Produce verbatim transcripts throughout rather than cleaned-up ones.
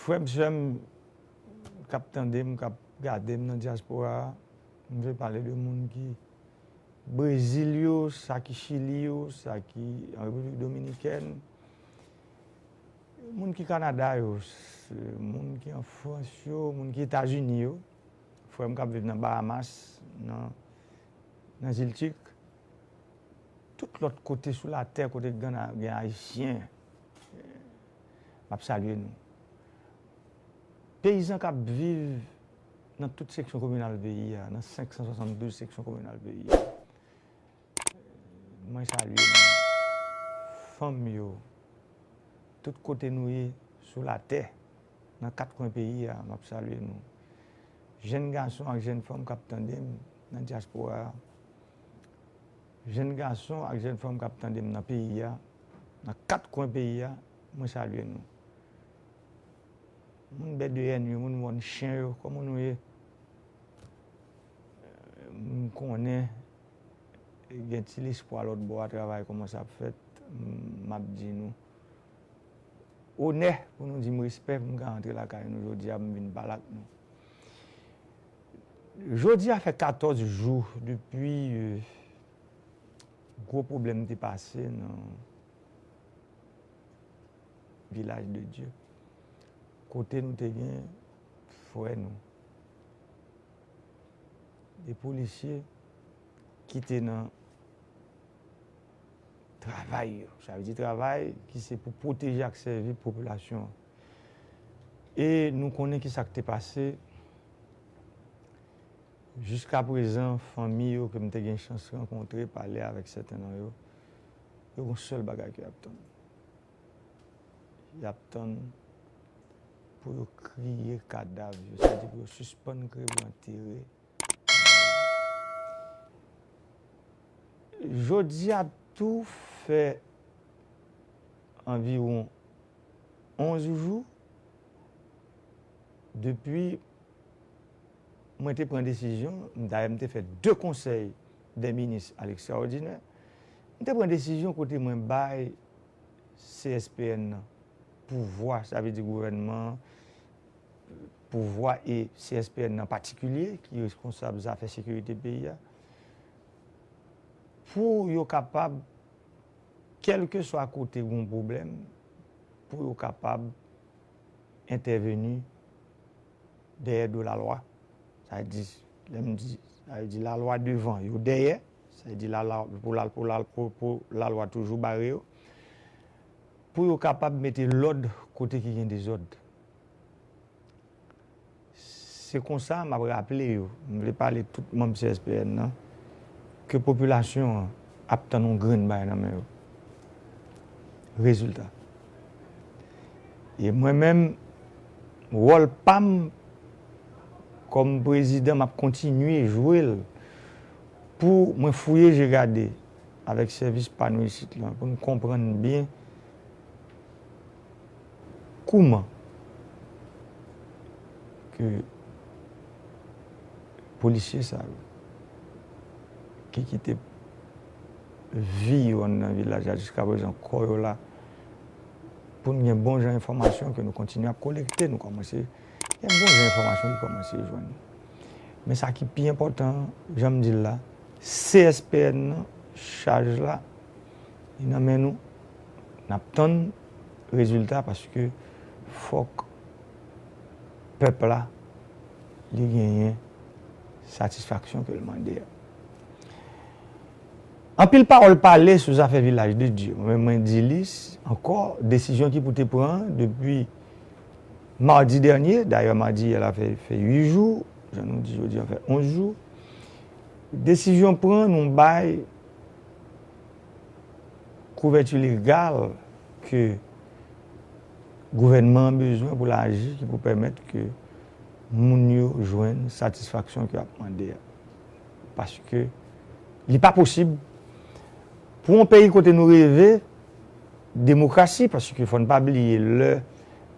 Frè m, sè m k ap tande m, k ap gade m nan dyaspora a, m vle pale de moun ki Brezil yo, sa ki Chili yo, sa ki an Repiblik Dominikèn, moun ki Kanada yo, s- moun ki an Frans yo, moun ki Etazini yo, frè m k ap viv nan Bahamas, nan, nan Zil Tik, tout lòt kote sou latè kote gen, gen Ayisyen, m ap salye nou. Peyizan k ap viv nan tout seksyon kominal peyi a, nan senk san swasanndouz seksyon kominal peyi a, mwen salye nou. Fanm yo, tout kote nou ye sou latè, nan kat kwen peyi a, m ap salye nou. Jèn gason ak jèn fanm k ap tande m nan dyaspora a, jèn gason ak jèn fanm k ap tande m nan peyi a, nan kat kwen peyi a, mwen salye nou. Moun B D N yo, moun mòn chen yo, kòman nou ye? M konnen gen ti lespwa lòt bò a, travay kòmanse ap fèt, m ap di nou onè pou nou di m respè pou m ka antre lakay nou jodi a, pou m vin pale ak nou. Jodi a fè katòz jou depi, euh, gwo pwoblèm te pase nan Vilaj de Dye, kote nou te gen frè nou, de polisye ki te nan travay yo. Sa vle di travay ki se pou pwoteje ak sèvi popilasyon an. E nou konnen ki sa k te pase. Jiskaprezan, fanmi yo ke m te gen chans rankontre, pale avèk sèten nan yo, yo gon sèl bagay ke y ap tann. Y ap tann pou yo kriye kadav yo, sa vle di pou yo sispann kriye, pou yo antere. Jodi a tou fè anviwon onz jou depi mwen te pran desizyon, dayè m te fè de konsèy dè minis a lekstraòdinè, m te pran desizyon kote mwen bay C S P N nan pouvwa, sa vle di gouvènman an, pouvwa e C S P N nan patikilye, ki reskonsab zafè sekirite peyi a, pou yo kapab, kèlkeswa kote gen yon pwoblèm, pou yo kapab entèveni dèyè do lalwa. Sa vle di, lè m di, sa vle di lalwa devan, yo dèyè, sa vle di lalwa, pou, pou, pou lalwa toujou bare yo, pou yo kapab mete lòd kote ki gen dezòd. Se konsa m ap raple yo, m vle pale tout manm C S P N nan, ke popilasyon an ap tann yon grenn bagay nan men yo. Rezilta. E mwen menm, wòl pa m kòm prezidan, m ap kontinye jwe l pou mwen fouye je gade avèk sèvis pa nou isit lan, pou n konprann byen kouman ke polisye sa yo ki kite vi yo anndan vilaj la jiskaprezan, kò yo la, pou n gen bon jan enfòmasyon ke nou kontinye ap kolekte, nou kòmanse gen bon jan enfòmasyon ki kòmanse jwenn. Men sa ki pi enpòtan, jan m di l la, C S P N nan, chaj la, li nan men nou. N ap tann rezilta paske fòk pèp la, li genyen satisfaksyon ke l mande a. Anpil pawòl pale sou zafè Vilaj de Dye. Mwen menm, mwen di li s- ankò, desizyon ki pou te pran depi madi dènye, dayè madi yè la fè, fè uit jou, jan nou di jodi a fè onz jou. Desizyon pran, nou bay kouvèti legal ke gouvènman an bezwen pou l aji, ki pou pèmèt ke moun yo jwenn satisfaksyon ke y ap mande a. Paske li pa posib pou yon peyi kote nou reve demokrasi, paske fò n pa bliye lè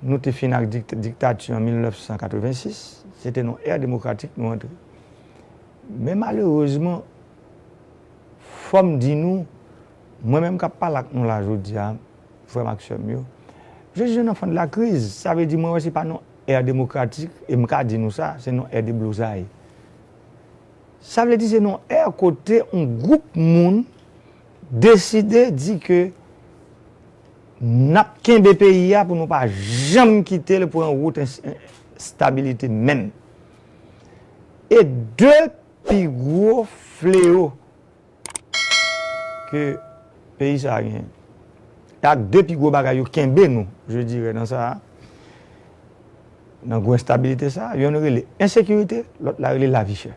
nou te fin ak dikt- diktati an mil nèf san katrevensis, se te nan ère démocratique nou antre. Men malerezman, fò m di nou, mwen menm k ap pale ak nou la jodi a, frè m ak sè m yo, Jezi Jean nan fon de la kriz, sa vle di mwen wè se pa yon è demokratik, e m ka di nou sa, se yon è deblozay. Sa vle di se yon è kote yon gwoup moun deside di ke n ap kenbe peyi a pou nou pa janm kite l pran wout enstabilite menm. E de pi gwo fleo ke peyi sa a genyen. Ak de pi gwo bagay yo kenbe nou, je dirais, nan sa a, nan gwo enstabilite sa a, yonn rele ensekirite, lòt la rele lavi chè.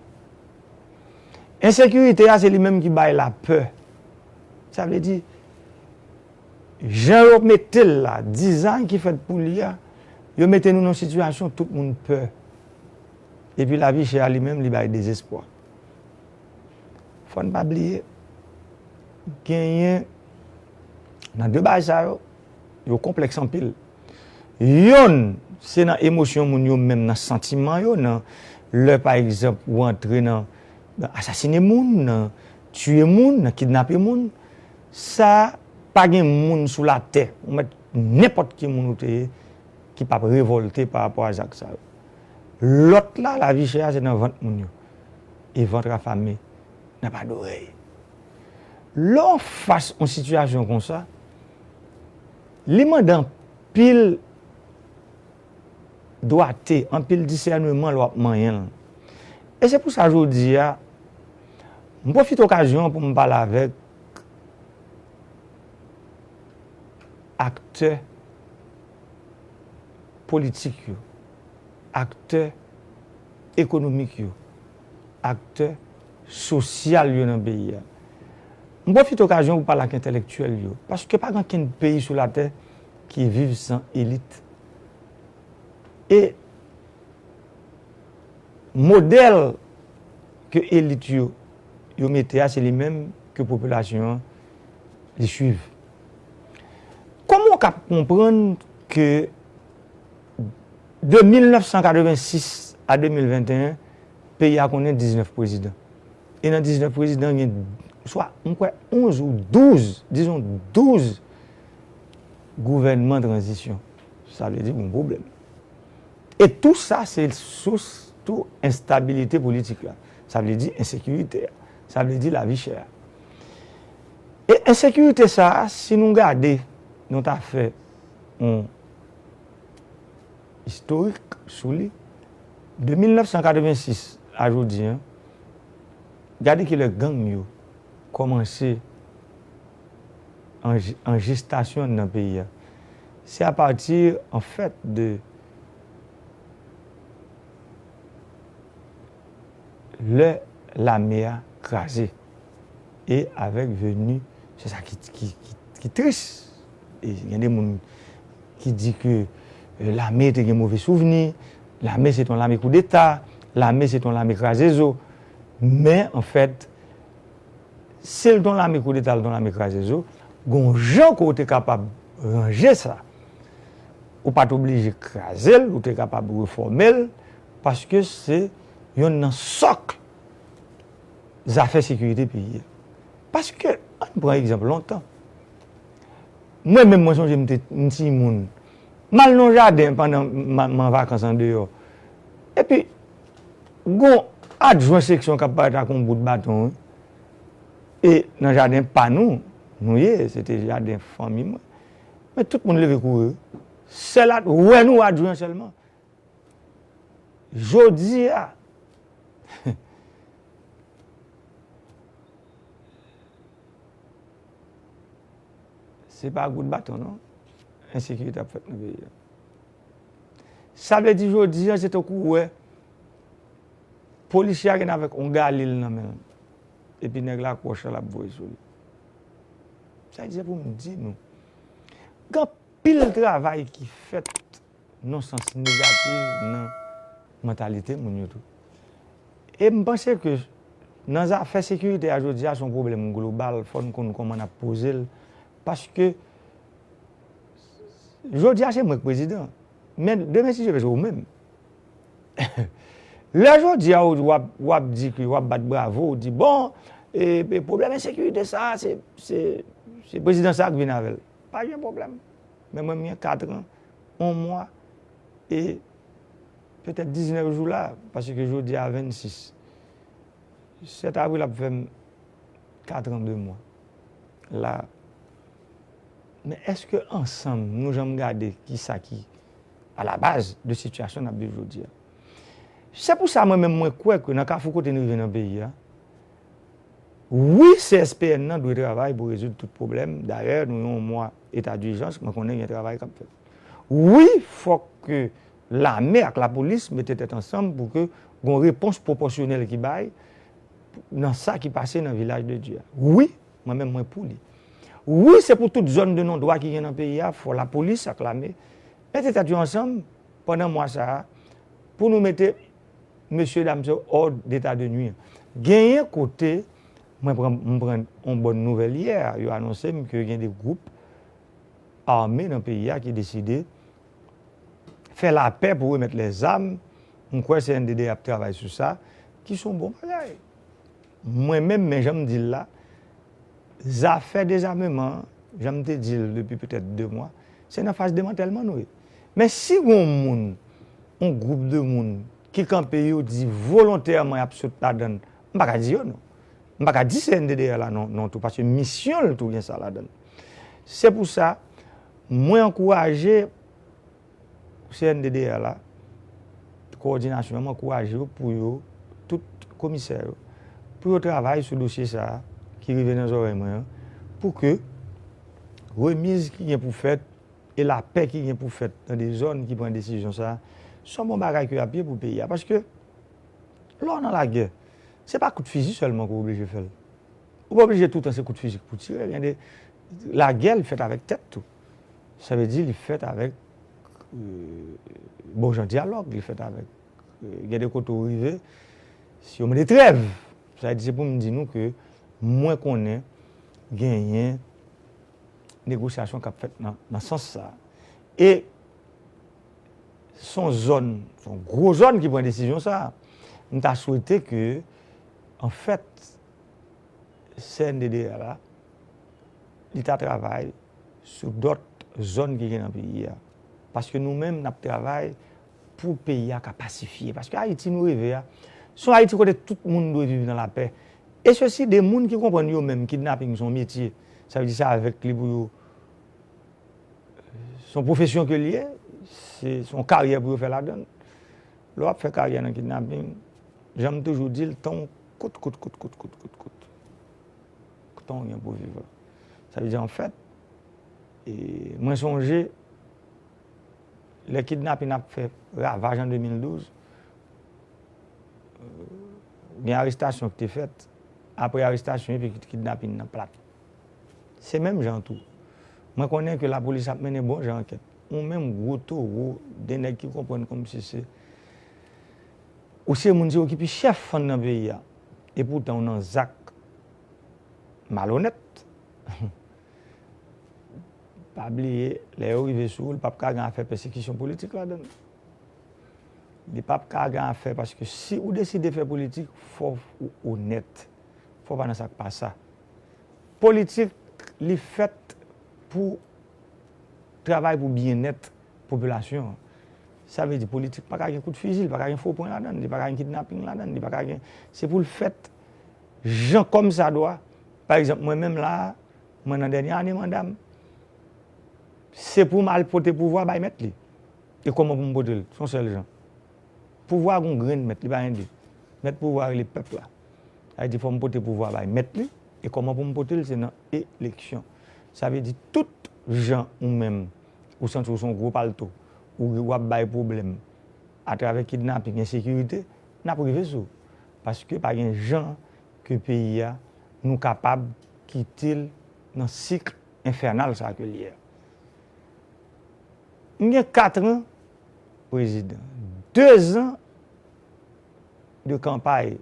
Ensekirite a, se li menm ki bay lapè. Sa vle di, jan yo mete l la, dizay ki fèt pou li a, yo mete nou nan sitiyasyon tout moun pè. Epi lavi chè a li menm, li bay dezespwa. Fò n pa bliye, genyen nan de bagay sa yo, yo konplèks anpil. Yonn, se nan emosyon moun yo menm, nan santiman yo, nan lè, pa egzanp, ou antre nan, nan asasine moun, nan tiye moun, nan kidnape moun. Sa, pa gen moun sou latè, ou mèt nenpòt ki moun ou te ye, ki p ap revòlte pa rapò a zak sa yo. Lòt la, lavi chè a, se nan vant moun yo. E vant afame nan pa dorèy. Lè w fas yon sitiyasyon konsa, li mande anpil dwate, anpil disèneman lè w ap manyen l. E se pou sa jodi a, m pwofite okazyon an pou m pale avèk aktè politik yo, aktè ekonomik yo, aktè sosyal yo nan peyi a. M pwofite okazyon pou pale ak entèlektyèl yo, paske pa gen okenn peyi sou latè ki viv san elit. E modèl ke elit yo, yo mete a, se li menm ke popilasyon an, li swiv. Kòman w ka konprann ke de mil nèf san katrevensis a de mil venteyen, peyi a konnen diznèf prezidan? E nan diznèf prezidan, gen swa, m kwè, onz ou douz, dizon douz gouvènman tranzisyon. Sa vle di gon pwoblèm. E tou sa, se sous tou enstabilite politik la. Sa vle di ensekirite a. Sa vle di lavi chè a. E ensekirite sa a, si nou gade, nou ta fè yon istorik sou li, de mil nèf san katrevensis a jodi a, gade kilè gang yo kòmanse an, an jestasyon nan peyi a. Se apati, an fèt, de lè lame a kraze. E avèk veni, se sa ki, ki, ki, ki tris. E gen de moun ki di ke, e, lame te gen move souvni, lame se t yon lame koudeta, lame se t yon lame kraze zo. Men, an fèt, si l t yon lame koudeta, l t yon lame kraze zo, gon jan ke w te kapab ranje sa. Ou pa t oblije kraze l, ou te kapab refòme l, paske se yonn nan sòk zafè sekirite peyi a. Paske, ann pran egzanp lontan. Mwen menm, mwen sonje m te m timoun. M al nan jaden pandan m, m an vakans andeyò. Epi, gon adjwen seksyon k ap parèt ak yon bout baton, wi. E nan jaden pa nou, nou ye, se te jaden fanmi mwen. Men tout moun leve kouri, wi. Sèl at, wè nou adjwen sèlman. Jodi a, se pa gout baton, non. Ensekirite ap fèt nan peyi a. Sa vle di jodi a, se tankou w wè polisye a gen avèk yon galil nan men l. Epi nèg la ak wòch la l ap voye sou li. Sa vle di, se pou m di nou. Gen anpil travay ki fèt nan sans negatif nan mantalite moun yo tou. E m panse ke nan zafè sekirite a jodi a, se yon pwoblèm global, fò n konn kòman n ap poze l. Paske jodi a, se mwen k prezidan. Men demen, si Dye vle, se ou menm. Lè jodi a, w ap, w ap di ke w ap bat bravo, w di, bon, e, e pwoblèm ensekirite sa, se, se, se prezidan sa a k vin avè l. Pa gen pwoblèm. Men mwen, m gen kat an, yon mwa, e petèt diznèf jou la, paske jodi a vennsis. Sèt avril ap fè m kat an de mwa la. Men èske ansanm nou janm gade kisa ki alabaz de sitiyasyon n ap viv jodi a? Se pou sa mwen menm mwen kwè ke nan kafou kote n rive nan peyi a, wi, C S P N nan dwe travay pou rezoud tout pwoblèm. Dayè, nou yon mwa eta dijans, mwen konnen gen travay k ap fèt. Wi, fòk ke lame ak lapolis mete tèt ansanm pou ke gon repons pwopòsyonèl ki bay nan sa ki pase nan Vilaj de Dye a. Wi, mwen menm mwen pou li. Wi, se pou tout zòn de non dwa ki gen nan peyi a, fò lapolis ak lame mete tèt yo ansanm pandan mwa sa a pou nou mete mesye dam sa yo hors d'état de nuire. Genyen kote, mwen pran, m pran yon bòn nouvèl yè, yo anonse m ke gen de gwoup ame nan peyi a ki deside fè lapè pou remèt lèzam. M kwè C N D D ap travay sou sa, ki se yon bon bagay. Mwen menm, men jan m di l la, zafè dezameman an, jan m te di l depi petèt de mwa, se nan faz demantèlman nou ye. Men si gon moun, yon gwoup de moun ki kanpe, yo di volontèman y ap sot ladan l, m pa ka di yo non. M pa ka di C N D D A la non, non tou, paske misyon l tou gen sa ladan l. Se pou sa, mwen ankouraje C N D D A la, kowòdinasyon an, m ankouraje yo pou yo, tout komisè yo, pou yo travay sou dosye sa a ki rive nan zòrèy mwen an, pou ke remiz ki gen pou fèt e lapè ki gen pou fèt nan de zòn ki pran desizyon sa a, se yon bon bagay ke y ap ye pou peyi a. Paske lè w nan lagè, se pa kout fizi sèlman ke w oblije fè l. Ou pa oblije toutan se kout fizi pou tire. Gen de lagè, li fèt avèk tèt tou. Sa vle di li fèt avèk, euh, bon jan dyalòg, li fèt avèk, euh, gen de kote w rive, si yo mande trèv, sa vle di se pou m di nou ke mwen konnen genyen negosyasyon k ap fèt nan, nan sans sa a. E se yon zòn, se yon gwo zòn ki pran desizyon sa a. M ta swete ke, anfèt, C N D D A la, li ta travay sou dòt zòn ki gen nan peyi a. Paske nou menm, n ap travay pou peyi a ka pasifye. Paske Ayiti nou reve a, se yon Ayiti kote tout moun dwe viv nan lapè. E sesi de moun ki konprann yo menm kidnaping se yon metye. Sa vle di se avèk li pou yo, se yon pwofesyon ke l ye, se, se yon karyè pou yo fè ladan l. Lè w ap fè karyè nan kidnaping, jan m toujou di l, tan w kout, kout, kout, kout, kout, kout, kout, tan w gen pou viv la. Sa vle di, anfèt, e, mwen sonje, lè kidnaping ap fè ravaj an de mil douz, gen arestasyon ki te fèt. Apre arestasyon, epi kidnaping nan plat. Se menm jan tou. Mwen konnen ke lapolis ap mennen bon jan ankèt. Ou menm gwo towo, de nèg ki konprann kòmsi se ou se moun, se ou ki pi chèf fann nan peyi a. E poutan ou nan zak malonèt. Pa bliye, lè yo rive sou ou, l p ap ka gen afè pèsekisyon politik ladan l. Li p ap ka gen afè, paske si ou deside fè politik, fò ou onèt. Fò w pa nan sa k pa sa. Politik, li fèt pou travay pou byennèt popilasyon an. Sa vle di politik pa ka gen kout fizi, li pa ka gen fo pwen ladan l, li pa ka gen kidnaping ladan l, li pa ka gen, se pou l fèt jan kòmsadwa. Pa egzanp, mwen menm la a, mwen nan dènye ane manda m. Se pou m al pote pouvwa bay mèt li. E kòman pou m pote l? Se yon sèl jan. Pouvwa gon grenn mèt, li pa gen de. Mèt pouvwa rele pèp la. Sa vle di fò m pote pouvwa bay mèt li. E kòman pou m pote l? Se nan eleksyon. Sa vle di tout jan ou menm, ou santi w se yon gwo palto, ou, w ap bay pwoblèm atravè kidnaping, ensekirite, n ap rive sou ou. Paske pa gen jan ke peyi a, nou kapab kite l nan sik enfènal sa ke l ye a. M gen kat an prezidan, de zan de kanpay,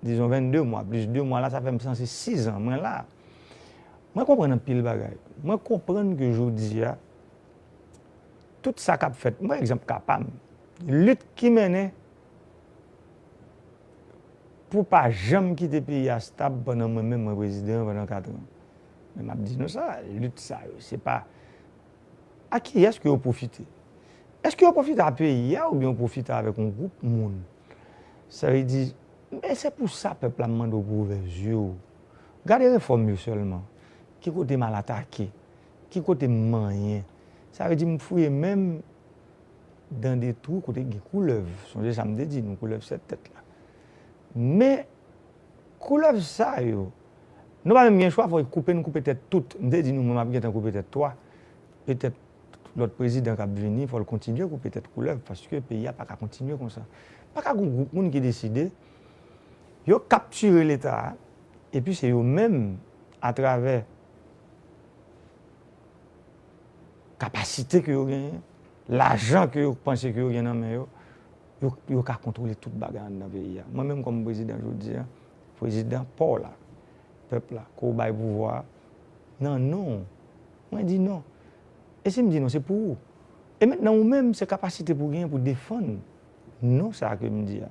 dizon vennde mwa, plis de mwa la, sa fè m sanse sizan mwen la. Mwen konprann anpil bagay. Mwen konprann ke jodi a, tout sa k ap fèt, mwen egzanp ka pa m, lit ki mennen pou pa janm kite peyi a stab pandan mwen menm mwen prezidan pandan kat an. Men m ap di nou sa, lit sa yo, se pa A kiyès ke yo pwofite? Èske yo pwofite a peyi a oubyen yo pwofite avèk yon gwoup moun? Sa vle di, e se pou sa pèp la mande w pou ouvè zye w. Gade refòm yo sèlman. Ki kote m al atake? Ki kote m manyen? Sa vle di m fouye men m dan de twou kote gen koulèv. Sonje sa m te di nou, koulèv sèt tèt la. Men koulèv sa yo, nou pa menm gen chwa, fò koupe n koupe tèt tout. M te di nou, mwen m ap gentan koupe tèt twa. Petèt lòt prezidan k ap vini, fò l kontinye koupe tèt koulèv, paske peyi a pa ka kontinye konsa. Pa ka gen gwoup moun ki deside, yo kaptire Leta a, epi se yo menm, atravè kapasite ke yo genyen, lajan ke yo panse ke yo gen nan men yo, yo, yo ka kontwole tout bagay anndan peyi a. Mwen menm kòm prezidan jodi a, prezidan pa w la, pèp la, ke w bay pouvwa a, nan non w, mwen di non. E si m di non, se pou ou. E mentnan ou menm, se kapasite pou w genyen pou defann non sa a ke m di a.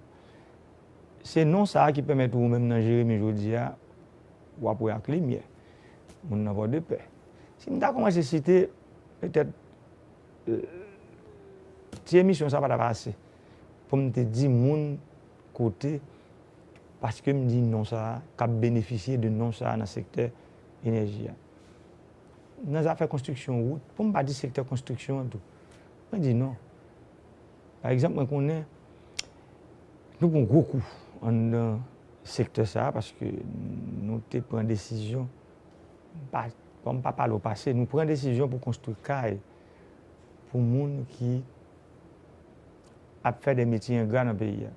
Se non sa a ki pèmèt ou menm nan Jeremi jodi a, w ap wè ak limyè. Moun nan Pòdepè. Si m ta kòmanse site, petèt, euh, ti emisyon sa pa t ap ase pou m te di moun kote, paske m di non sa a, k ap benefisye de non sa a nan sektè enèji a. Nan zafè konstriksyon wout, pou m pa di sektè konstriksyon an tou, mwen di non. Pa egzanp, mwen konnen nou pran gwo kou anndan sektè sa a, paske nou te pran desizyon, pa, bon, m pa pale w pase, nou pran desizyon pou konstwi kay pou moun ki ap fè de metye engra nan peyi a.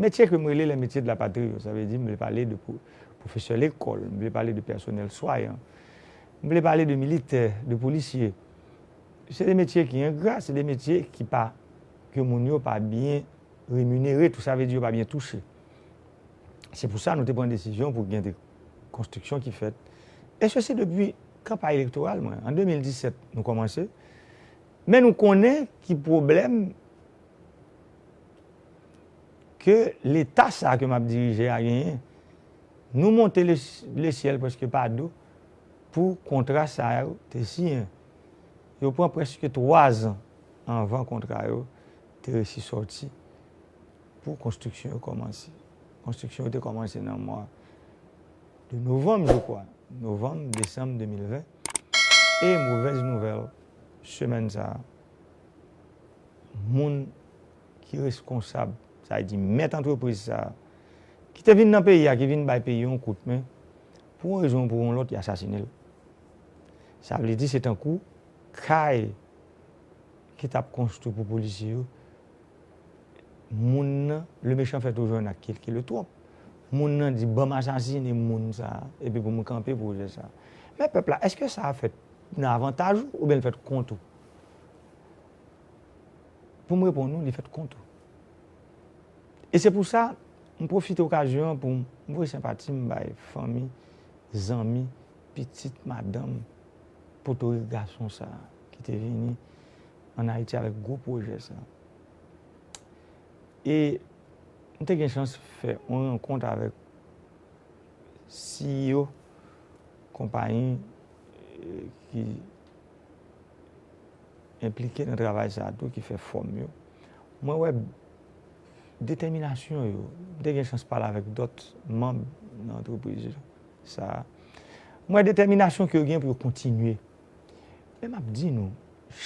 Metye ke m rele les métiers de la patrie yo, sa vle di m vle pale de pwo-, pwofesè lekòl, m vle pale de pèsonèl swayan, m vle pale de militè, de polisye. Se de metye ki engra, se de metye ki pa, ke moun yo pa byen reminere, tou sa vle di yo pa byen touche. Se pou sa nou te pran desizyon pou gen de konstriksyon ki fèt. E sesi depi kanpay elektoral mwen. An de mil disèt, nou kòmanse. Men nou konnen ki pwoblèm ke Leta sa a ke m ap dirije a genyen. Nou monte le, lesyèl prèske pa do pou kontra sa yo te siyen. Yo pran prèske twa zan anvan kontra yo te resi sòti pou konstriksyon yo kòmanse. Konstriksyon yo te kòmanse nan mwa de novanm, je crois. Novanm, desanm de mil ven. E movèz nouvèl, semèn sa a, moun ki reskonsab, sa vle di mèt antrepriz sa a, ki te vin nan peyi a, ki vin bay peyi yon kout men, pou yon rezon ou pou yon lòt, y asasinen l. Sa vle di se tankou kay ki t ap konstwi pou polisye yo, moun nan, le méchant fait toujours un acte qu'il, qu'il le trompe. Moun nan di, "Ban m asasinen moun sa a, epi pou m kanpe pwojè sa a." Men pèp la, èske sa a fèt nan avantaj ou oubyen l fèt kont ou? Pou m reponn ou, li fèt kont ou. E se pou sa, m pwofite okazyon an pou m voye senpati m bay fanmi, zanmi, pitit, madanm, potorik gason sa a ki te vini ann Ayiti avèk gwo pwojè sa a. E m te gen chans fè yon rankont avèk C E O konpayi, eh, ki enplike nan travay sa a tou, ki fè fòm yo. Mwen wè detèminasyon yo. M te gen chans pale avèk dòt manm nan antrepriz sa a. Mwen wè detèminasyon ke yo gen pou yo kontinye. Men m ap di nou,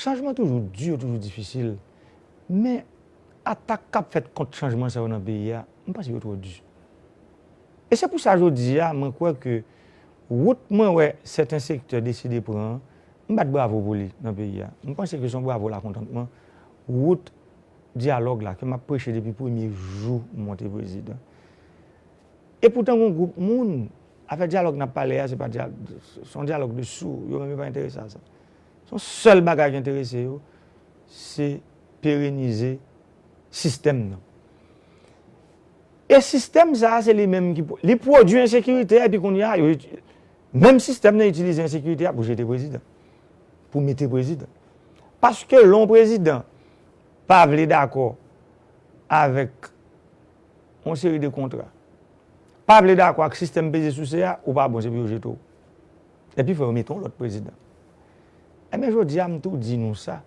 chanjman toujou di, toujou difisil. Men atak k ap fèt kont chanjman sa yo nan peyi a, m panse yo twò di. E se pou sa jodi a, mwen kwè ke wout mwen wè sèten sektè deside pran an, m bat bravo pou li nan peyi a. M panse ke se yon bravo lakontantman. Wout dyalòg la, ke m ap preche depi premye jou m monte prezidan. E poutan, gen yon gwoup moun, afè dyalòg n ap pale a, se pa dyal-, se yon dyalòg de sou, yo menm yo pa enterese a sa. Se yon sèl bagay ki enterese yo, se perenize sistèm nan. E sistèm sa a, se li menm ki pwo-, li pwodui ensekirite, epi kounye a, yo iti-, menm sistèm nan itilize ensekirite a pou jete prezidan, pou mete prezidan. Paske lè yon prezidan pa vle dakò avèk yon seri de kontra, pa vle dakò ak sistèm peze souse a, ou pa bon, se pou yo jete w. Epi fò yo mete yon lòt prezidan. Ebyen, jodi a, m tou di nou sa.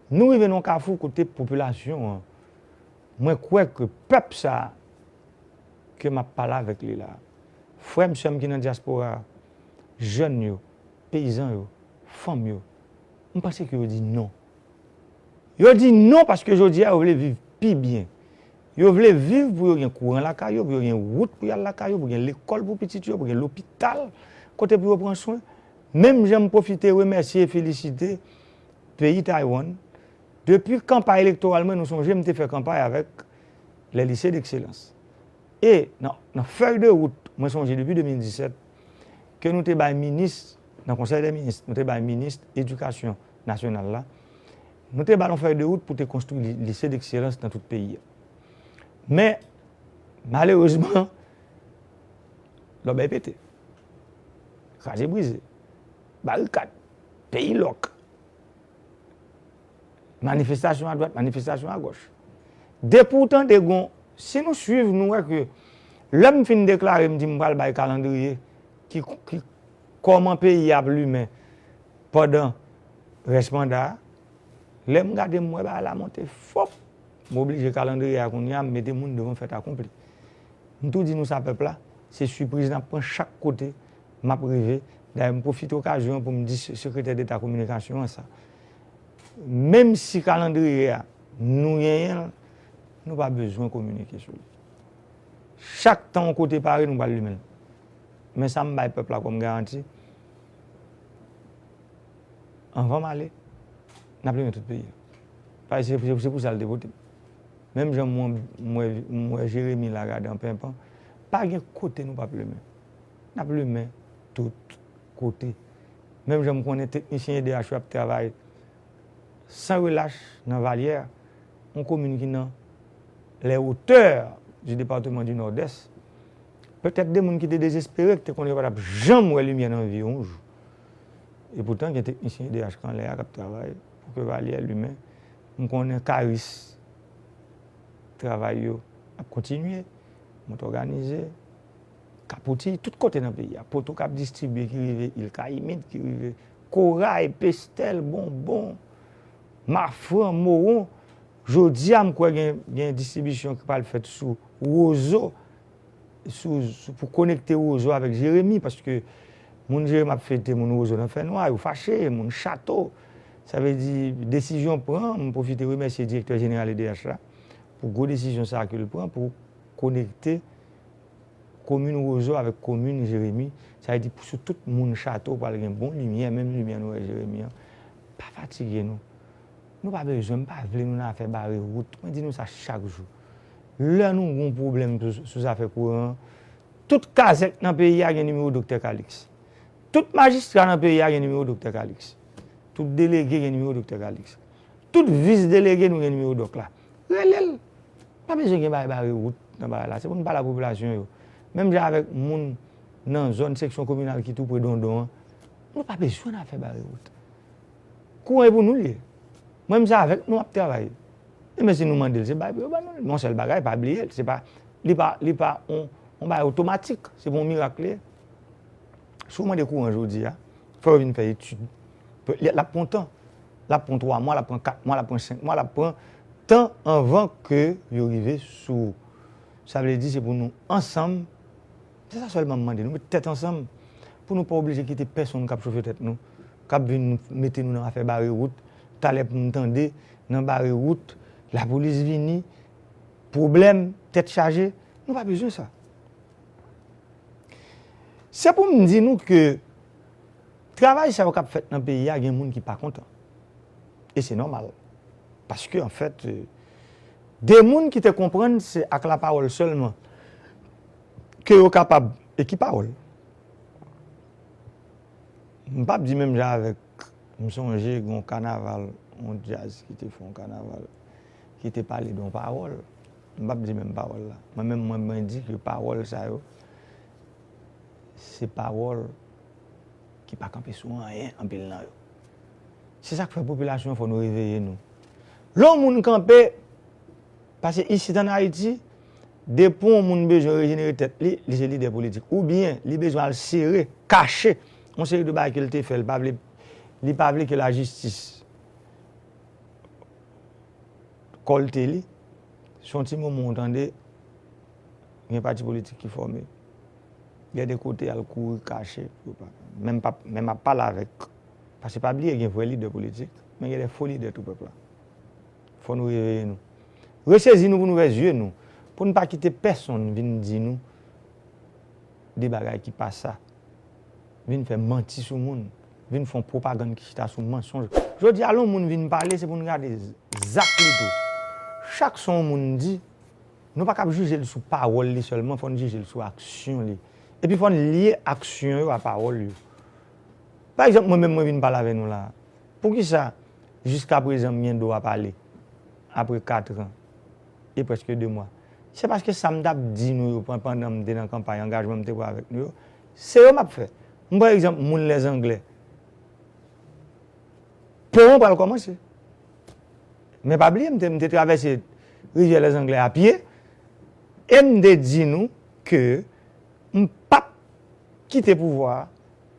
Nou rive nan yon kafou kote popilasyon an, mwen kwè ke pèp sa a ke m ap pale avèk li la, frè m, sè m ki nan dyaspora a, jèn yo, peyizan yo, fanm yo, m panse ke yo di non. Yo di non paske jodi a yo vle viv pi byen. Yo vle viv pou yo gen kouran lakay yo, pou yo gen wout pou y al lakay yo, pou gen lekòl pou pitit yo, pou gen lopital kote pou yo pran swen. Menm jan m pwofite remèsye e felisite peyi Taiwan. Depi kanpay elektoral mwen, nou sonje m te fè kanpay avèk les lycées d'excellence. E nan, nan fèy de wout, mwen sonje depi de mil disèt, ke nou te bay minis, nan Konsèy dè Minis, nou te bay minis edikasyon nasyonal la, nou te ba l yon fèy de wout pou te konstwi li- lise dekselans nan tout peyi a. Men, malerezman, lòbèy pete. Kraze brize. Barikad. Peyi lòk. Manifestasyon adwat, manifestasyon agòch. Depi w tande gon, si nou swiv, nou wè ke lè m fin deklare, m di m pral bay kalandriye ki, ki kòman peyi a ap limen pandan rès manda a, lè m gade, m wè bagay la monte fòp. M oblije kalandriye a kounye a, m mete moun devan fèt akonpli. M tou di nou sa, pèp la, se sipriz n ap pran chak kote m ap rive. Dayè, m pwofite okazyon an pou m di se- sekretè deta kominikasyon an sa. Menm si kalandriye a, nou genyen l, nou pa bezwen kominike sou li. Chak tan yon kote pare, nou pral limen l. Men sa m bay pèp la kòm garanti, anvan m ale, n ap limen tout peyi a. Paske se, se, se pou sa l te vote m. Menm jan m wè, m wè, m wè Jeremi la gade an penpan, pa gen kote nou p ap limen. N ap limen tout kote. Menm jan m konnen teknisyen E D H yo ap travay san relach nan Valyè, yon komin ki nan les hauteurs du département du Nord-Est. Petèt de moun ki te dezespere, ki te konnen yo pa t ap janm wè limyè nan vi yo yon jou. E poutan, gen teknisyen E D H k anlè a k ap travay pou ke Valyè limen. M konnen Karis, travay yo ap kontinye, Mont Òganize, Kapouti, tout kote nan peyi a. Poto k ap distribye, ki rive Il Kayimit, ki rive Koray, Pestèl, Bonbon, Mafran, Mowon. Jodi a, m kwè gen, gen distribisyon ki pral fèt sou Wozo, sou, sou, pou konekte Wozo avèk Jeremi, paske moun Jeremi ap fete, moun Wozo nan fènwa, yo fache, moun Chato. Sa vle di, desizyon pran, m pwofite remèsye direktè jeneral E D H la pou gwo desizyon sa a ke l pran pou konekte komin Wozo avèk komin Jeremi. Sa vle di, pou sou tout moun Chato pral gen bon limyè, menm limyè nou wè Jeremi an. Pa fatige nou. Nou pa bezwen, m pa vle nou nan afè bare wout. Mwen di nou sa chak jou. Lè nou gon pwoblèm sou, sou zafè kouran an, tout kazèk nan peyi a gen nimewo Doktè Calixte. Tout majistra nan peyi a gen nimewo Doktè Calixte. Tout delege gen nimewo Doktè Calixte. Tout vis delege nou gen nimewo dòk la. Rele l. Pa bezwen gen bagay bare wout nan bagay la. Se pou n pale a popilasyon yo. Menm jan avèk moun nan zòn seksyon kominal ki tou pre Dondon an, nou pa bezwen nan afè bare wout. Kouran e pou nou l ye. Mwen menm se avèk nou m ap travay. E men si nou mande l, se bay pou yo ban nou l. Yon sèl bagay, pa bliye l. Se pa, li pa, li pa on, on bagay otomatik. Se pa on mirak li ye. Si w mande kouran jodi a, fò yo vin fè etid. L ap pran tan. L ap pran twa mwa, l ap pran kat mwa, l ap pran senk mwa, l ap pran tan anvan ke yo rive sou ou. Sa vle di se pou nou ansanm, se sa sèlman m mande nou, met tèt ansanm pou nou pa oblije kite pèsonn k ap chofe tèt nou, k ap vin mete nou nan afè bare wout. Talè pou nou tande nan bare wout, lapolis vini, pwoblèm, tèt chaje, nou pa bezwen sa. Se pou m di nou ke travay sa yo k ap fèt nan peyi a, gen moun ki pa kontan. E se nòmal. Paske, anfèt, de moun ki te konprann se ak lapawòl sèlman ke yo kapab, e ki pawòl? M p ap di menm jan avèk, m sonje gen yon kanaval, yon djaz ki te fè yon kanaval, ki te pale de yon pawòl. M p ap di menm pawòl la. Mwen menm, mwen, mwen di ke pawòl sa yo, se pawòl ki pa kanpe sou anyen, anpil nan yo. Se sa k fè popilasyon an fò nou reveye nou. Lè yon moun kanpe, paske isit ann Ayiti, depi yon moun bezwen rejenere tèt li, li se lidè politik. Oubyen, li bezwen al sere, kache, yon seri de bagay ke l te fè, l pa vle li pa vle ke lajistis kòlte li. Se yon ti moman ou tande, gen pati politik ki fòme. Gen de kote al kouri kache. Menm pa, menm ap pale avèk. Paske pa bliye gen vrè lidè politik, men gen de fo lidè tou pèp la. Fò nou reveye nou. Resezi nou pou n ouvè zye nou. Pou n pa kite pèsonn vin di nou de bagay ki pa sa. Vin fè manti sou moun. Vin fè yon pwopagann ki chita sou mansonj. Jodi a, lè yon moun vin pale, se pou n gade zak li tou. Chak sa yon moun di, nou pa kab jije l sou pawòl li sèlman, fò n jije l sou aksyon li. Epi fò n lye aksyon yo a pawòl yo. Pa egzanp, mwen menm mwen vin pale avè nou la a. Poukisa jiskaprezan m gen dwa pale apre katran e prèske de mwa? Se paske sa m t ap di nou yo pandan m te nan kanpay angajman m te pran avèk nou yo, se yo m ap fè. M pran egzanp moun Lèzanglè. Pon an pral kòmanse. Men pa bliye, m te, m te travèse rivyè Lèzanglè a pye e m te di nou ke m p ap kite pouvwa a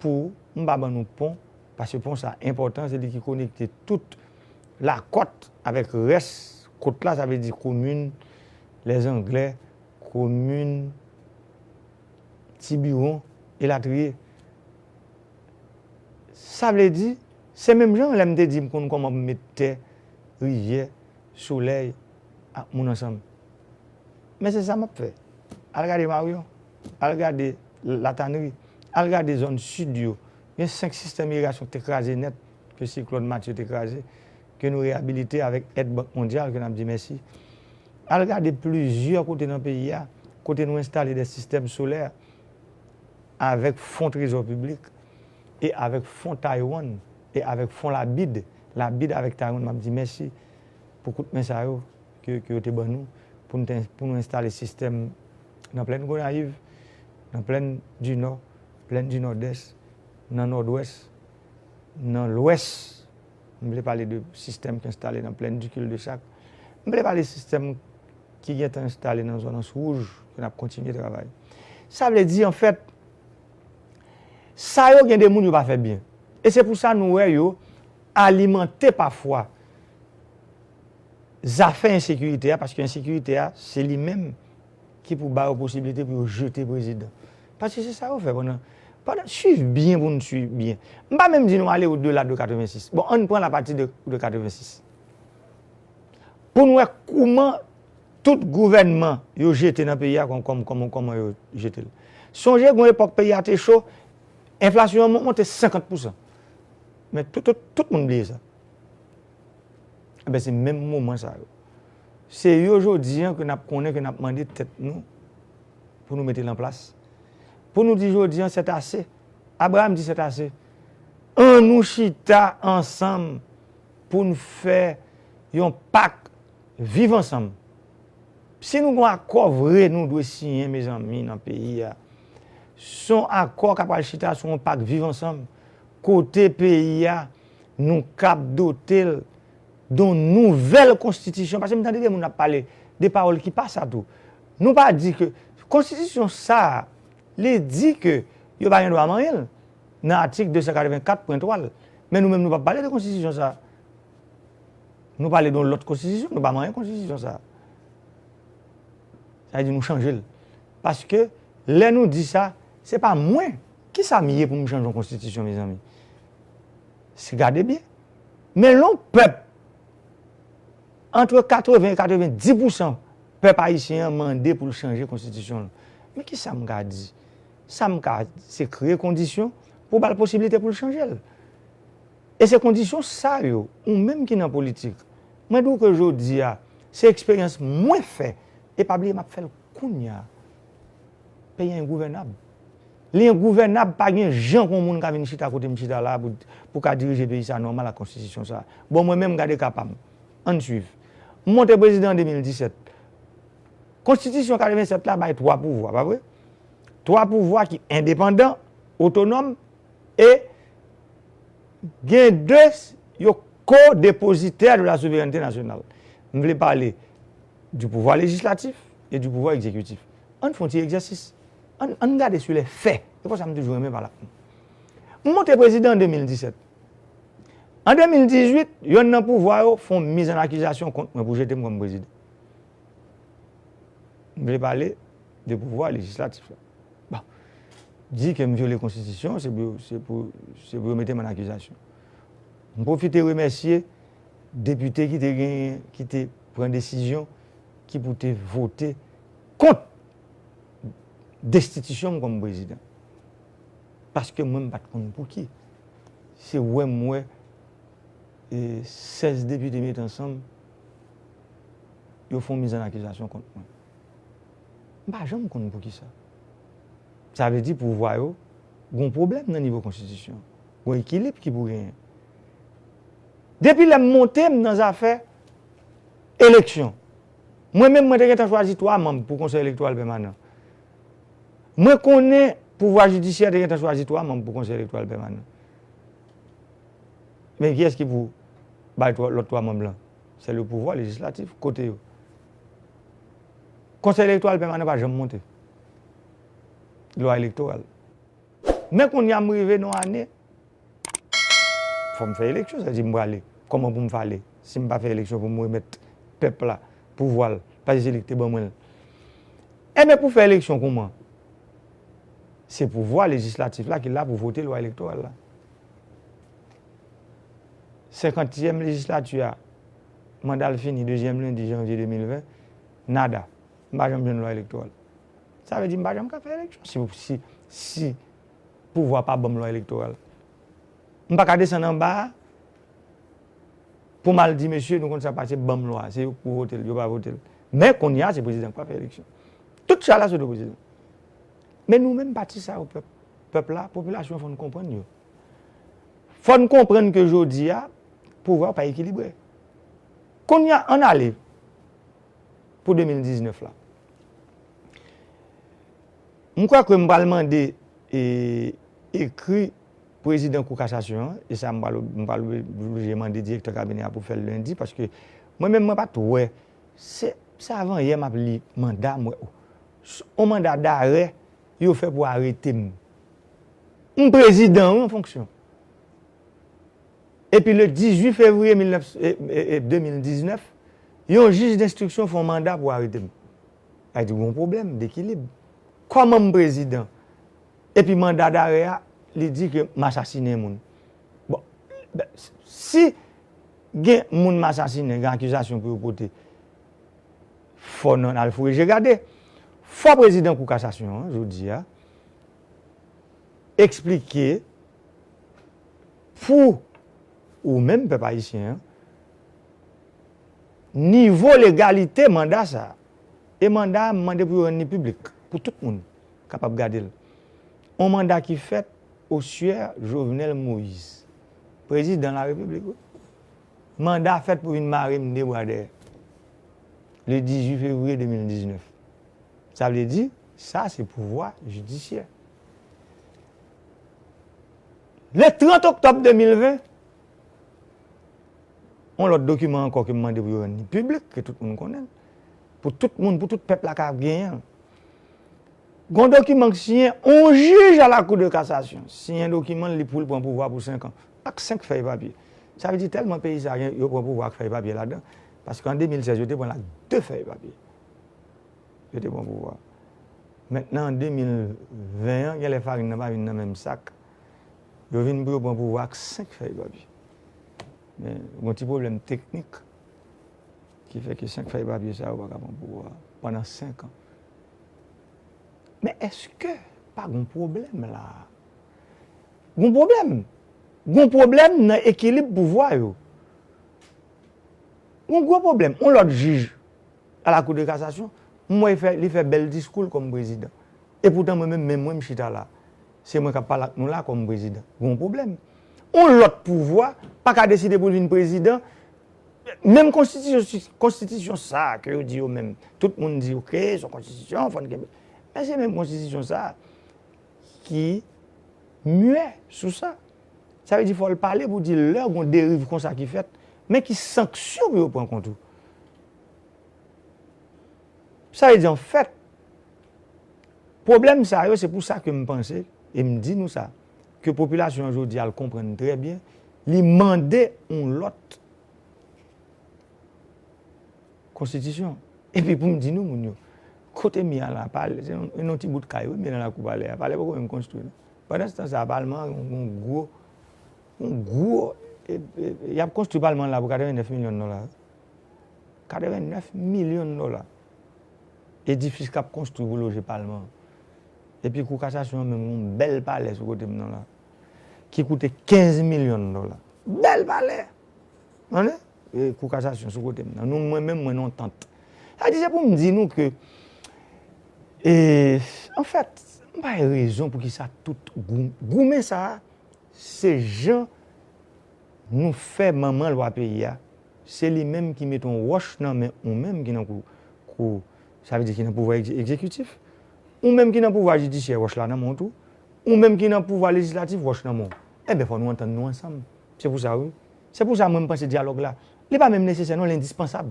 pou m pa ban nou pon, paske pon sa enpòtan, se li ki konekte tout lakòt avèk rès kòt la, sa vle di komin Lèzanglè, komin Tibiwon, elatriye. Sa vle di, se menm jan lè m te di m konn kòman pou m met tè, rivyè, solèy ak moun ansanm. Men se sa m ap fè. Al gade Maryon, al gade Latanri, al gade zòn sid yo. Gen senk sistèm irigasyon ki te kraze nèt, ke siklòn Matye te kraze, ke nou reyabilite avèk èd Bank Mondyal, ke n ap di mèsi. Al gade plizyè kote nan peyi a, kote nou enstale de sistèm solè avèk fon trezò piblik e avèk fon Taiwan e avèk fon labid. Labid avèk Taiwan, m ap di mèsi pou kout men sa yo ke, ke yo te ban nou pou nou, te, pou nou enstale sistèm nan plèn Gonayiv, nan plèn di Nò, plèn di Nòdès, nan Nòdwès, nan Lwès. M vle pale de sistèm ki enstale nan plèn di Cul-de-Sac. M vle pale sistèm ki gentan enstale nan zòn Anse Rouge, ke n ap kontinye travay. Sa vle di, anfèt, sa yo gen de moun yo pa fè byen. E se pou sa nou wè yo alimante pafwa zafè ensekirite a, paske ensekirite a, se li menm ki pou ba yo posiblite pou yo jete prezidan. Paske se sa yo fè pandan, pandan, swiv byen pou n swiv byen. M pa menm di nou ale odela de katrevensis. Bon, ann pran lapati de, de katrevensis. Pou n wè kouman tout gouvènman yo jete nan peyi a, kòm, kòm, kòm, kòman yo jete l. Sonje, gon epòk peyi a te cho, enflasyon an mon-, monte senkant pousan. Men tout, tout, tout moun bliye sa. Enben, se menm moman sa yo. Se yo jodi an ke n ap konnen, ke n ap mande tèt nou pou nou mete l an plas. Pou nou di jodi an, c'est assez. Abraham di c'est assez. Ann nou chita ansanm pou n fè yon pak viv ansanm. Si nou gon akò vre nou dwe siyen, mezanmi, nan peyi a, se yon akò k ap al chita sou yon pak viv ansanm, kote peyi a, nou kab dote l de yon nouvèl konstitisyon. Paske m tande de moun ap pale de pawòl ki pa sa tou. Nou pa di ke konstitisyon sa a, li di ke yo pa gen dwa manyen l nan atik de san katrevenkat pwen twa l. Men nou menm, nou p ap pale de konstitisyon sa a. Nou pale de yon lòt konstitisyon, nou pa manyen konstitisyon sa a. Sa vle di nou chanje l. Paske lè nou di sa, se pa mwen. Kisa m ye pou m chanje yon konstitisyon, mezanmi? Se gade byen. Men lè yon pèp, antre katreven e katrevendis pousan pèp ayisyen an mande pou l chanje konstitisyon l. Men kisa m ka di? Sa m ka, se kreye kondisyon pou ba l posiblite pou l chanje l. E se kondisyon sa yo, ou menm ki nan politik, mwen di w ke jodi a, se eksperyans mwen fè, e pa bliye m ap fè l kounye a. Peyi a engouvènab. Li engouvènab, pa gen jan ke yon moun ka vin chita kote m chita la pou, pou ka dirije peyi sa nòmal ak konstitisyon sa. Bon, mwen menm, gade ka pa m. Ann swiv. M monte prezidan an de mil disèt. Konstitisyon katrevennsèt la bay twa pouvwa, pa vre? Twa pouvwa ki endepandan, otonòm, e gen de, yo co-dépositaires de la souveraineté nationale. M vle pale du pouvoir législatif et du pouvoir exécutif. Ann fè yon ti egzèsis. Ann, ann gade sou lè fè. Se pou sa m toujou renmen pale ak nou. M monte prezidan an de mil disèt. An de mil dizuit, yonn nan pouvwa yo fè yon miz an akizasyon kont mwen pou jete m kòm prezidan. M vle pale de pouvwa lejislatif la. Bon, di ke m vyole konstitisyon, se pou, se pou, se pou yo mete m an akizasyon. M pwofite remèsye depite ki te genyen, ki te pran desizyon ki pou te vote kont destitisyon m kòm prezidan. Paske mwen, m pa t konn pou ki. Se wè m wè, e, sèz depite met ansanm, yo fè yon miz an akizasyon kont mwen. M pa janm konn pou ki sa. Sa vle di pouvwa yo gon pwoblèm nan nivo konstitisyon. Gon ekilib ki pou genyen. Depi lè m monte m nan zafè eleksyon, mwen menm, mwen te gentan chwazi twa manm pou Konsèy Elektoral Pèmanan. Mwen konnen pouvwa jidisyè te gentan chwazi twa manm pou Konsèy Elektoral Pèmanan. Men kiyès ki pou bay twa, lòt twa manm lan? Se le pouvwa lejislatif, kote yo? Konsèy Elektoral Pèmanan pa janm monte. Lwa elektoral. Men kounye a m rive nan yon ane, fò m fè eleksyon, sa vle di m prale. Kòman pou m fè ale? Si m pa fè eleksyon pou m remèt pèp la pouvwa l, paske se li ki te ban mwen l. Enben, pou fè eleksyon kouman? Se pouvwa lejislatif la ki la pou vote lwa elektoral la. Senkantyèm lejislati a, manda l fini dezyèm lendi janvye de mil ven, nada. M pa janm jwenn lwa elektoral. Sa vle di m pa janm ka fè eleksyon. Si, si, si pouvwa pa ban m lwa elektoral, m pa ka desann anba a pou m al di, mesye, nou konn sa pase, ban m lwa a. Se yo k pou vote l, yo pa vote l. Men kounye a, se prezidan k pral fè eleksyon. Tout chay la sou do prezidan. Men nou menm pati sa yo, pèp, pèp la, popilasyon, fò n konprann yo. Fò n konprann ke jodi a, pouvwa pa ekilibre. Kounye a, ann ale pou de mil diznèf la. M kwè ke m pral mande, e, ekri prezidan Kou Kasasyon an, e sa m pral, m pral oblije mande direktè kabinè a pou fè l lendi, paske mwen menm, mwen pa t wè, se, se avan yè m ap li manda, m wè, o, s-, on manda darè yo fè pou arete m. M prezidan, wi, an fonksyon. Epi le dizuit fevriye mil nèf, e, e, e, de mil diznèf, yon jij denstriksyon fè yon manda pou arete m. Sa vle di gon pwoblèm dekilib. Kòman m prezidan? Epi manda darè a, li di ke m asasinen moun. Bon, ben, si gen moun m asasinen, gen akizasyon pou yo pote, fò n al foure je gade. Fò prezidan Kou Kasasyon an, jodi a, eksplike pou ou menm, pèp ayisyen an, nivo legalite manda sa a. E manda a, m mande pou yo rann li piblik, pou tout moun kapab gade l. On manda ki fèt au sieur Jovenel Moïse, prezidan larepiblik, wi. Manda fèt pou vin mare m de bra dèyè. Le dizuit fevriye de mil diznèf. Sa vle di, sa se pouvwa jidisyè. Le trant oktòb de mil ven, yon lòt dokiman ankò ke m mande pou yo rann li piblik, ke tout moun konnen l, pou tout moun, pou tout pèp la ka genyen l. Gon dokiman k siyen, on jij a la Cour de cassation siyen dokiman li pou l pran pouvwa pou senk an, ak senk fèy papye. Sa vle di tèlman peyi sa a gen, yo pran pouvwa ak fèy papye ladan, paske an de mil sèz, yo te pran l ak de fèy papye. Yo te pran pouvwa. Mentnan, an de mil ven an, genlè farin nan pa vin nan menm sak. Yo vin pou yo pran pouvwa ak senk fèy papye. Men, gon ti pwoblèm teknik ki fè ke senk fèy papye sa yo pa ka pran pouvwa pandan senk an. Men èske pa gon pwoblèm la? Gon pwoblèm. Gon pwoblèm nan ekilib pouvwa yo. Gon gwo pwoblèm. On lòt jij a la Cour de cassation, m wè li fè, li fè bèl diskou l kòm prezidan. Epoutan mwen menm, men mwen m chita la. Se mwen k ap pale ak nou la kòm prezidan. Gon pwoblèm. On lòt pouvwa pa ka deside pou l vin prezidan. Menm konstitisyon, konstitisyon sa a ke yo di yo menm. Tout moun di, oke, se yon konstitisyon, fò n kenbe. Men se menm konstitisyon sa a ki muet sou sa. Sa vle di fò l pale pou di lè gon deriv konsa ki fèt, men ki sanksyon pou yo pran kont ou. Sa vle di, anfèt, pwoblèm sa yo, se pou sa ke m panse, e m di nou sa, ke popilasyon an jodi a l konprann trè byen, Li mande yon lòt konstitisyon. Epi pou m di nou, moun yo, kote m ye a la, palè, se yon, yon ti bout kay, wi, m ye nan lakou palè a. Palè poko menm konstwi, non. Pandan se tan sa a, palman an, yon gwo, yon gwo, e, e, y ap konstwi palman an la pou katrevennèf milyon dola. Katrevennèf milyon dola. Edifis k ap konstwi pou loje palman an. Epi kou kasasyon an menm, yon bèl palè sou kote m nan la, ki koute kenz milyon dola. Bèl palè! Tande? E kou kasasyon sou kote m nan. Nou, mwen menm, mwen nan yon tant. Sa di, se pou m di nou ke, e, anfèt, m pa gen rezon pou ki sa tout gou-, goumen sa a, se jan nou fè manman lwa peyi a, se li menm ki mete yon wòch nan men ou menm ki nan kou, kou, sa vle di ki nan pouvwa egze-, egzekitif, ou menm ki nan pouvwa jidisyè, wòch la nan men w tou, ou menm ki nan pouvwa lejislatif, wòch nan men w. Enben, fò nou antann nou ansanm. Se pou sa, wi. Se pou sa, mwen, m panse dyalòg la, li pa menm nesesè, non, l endispansab.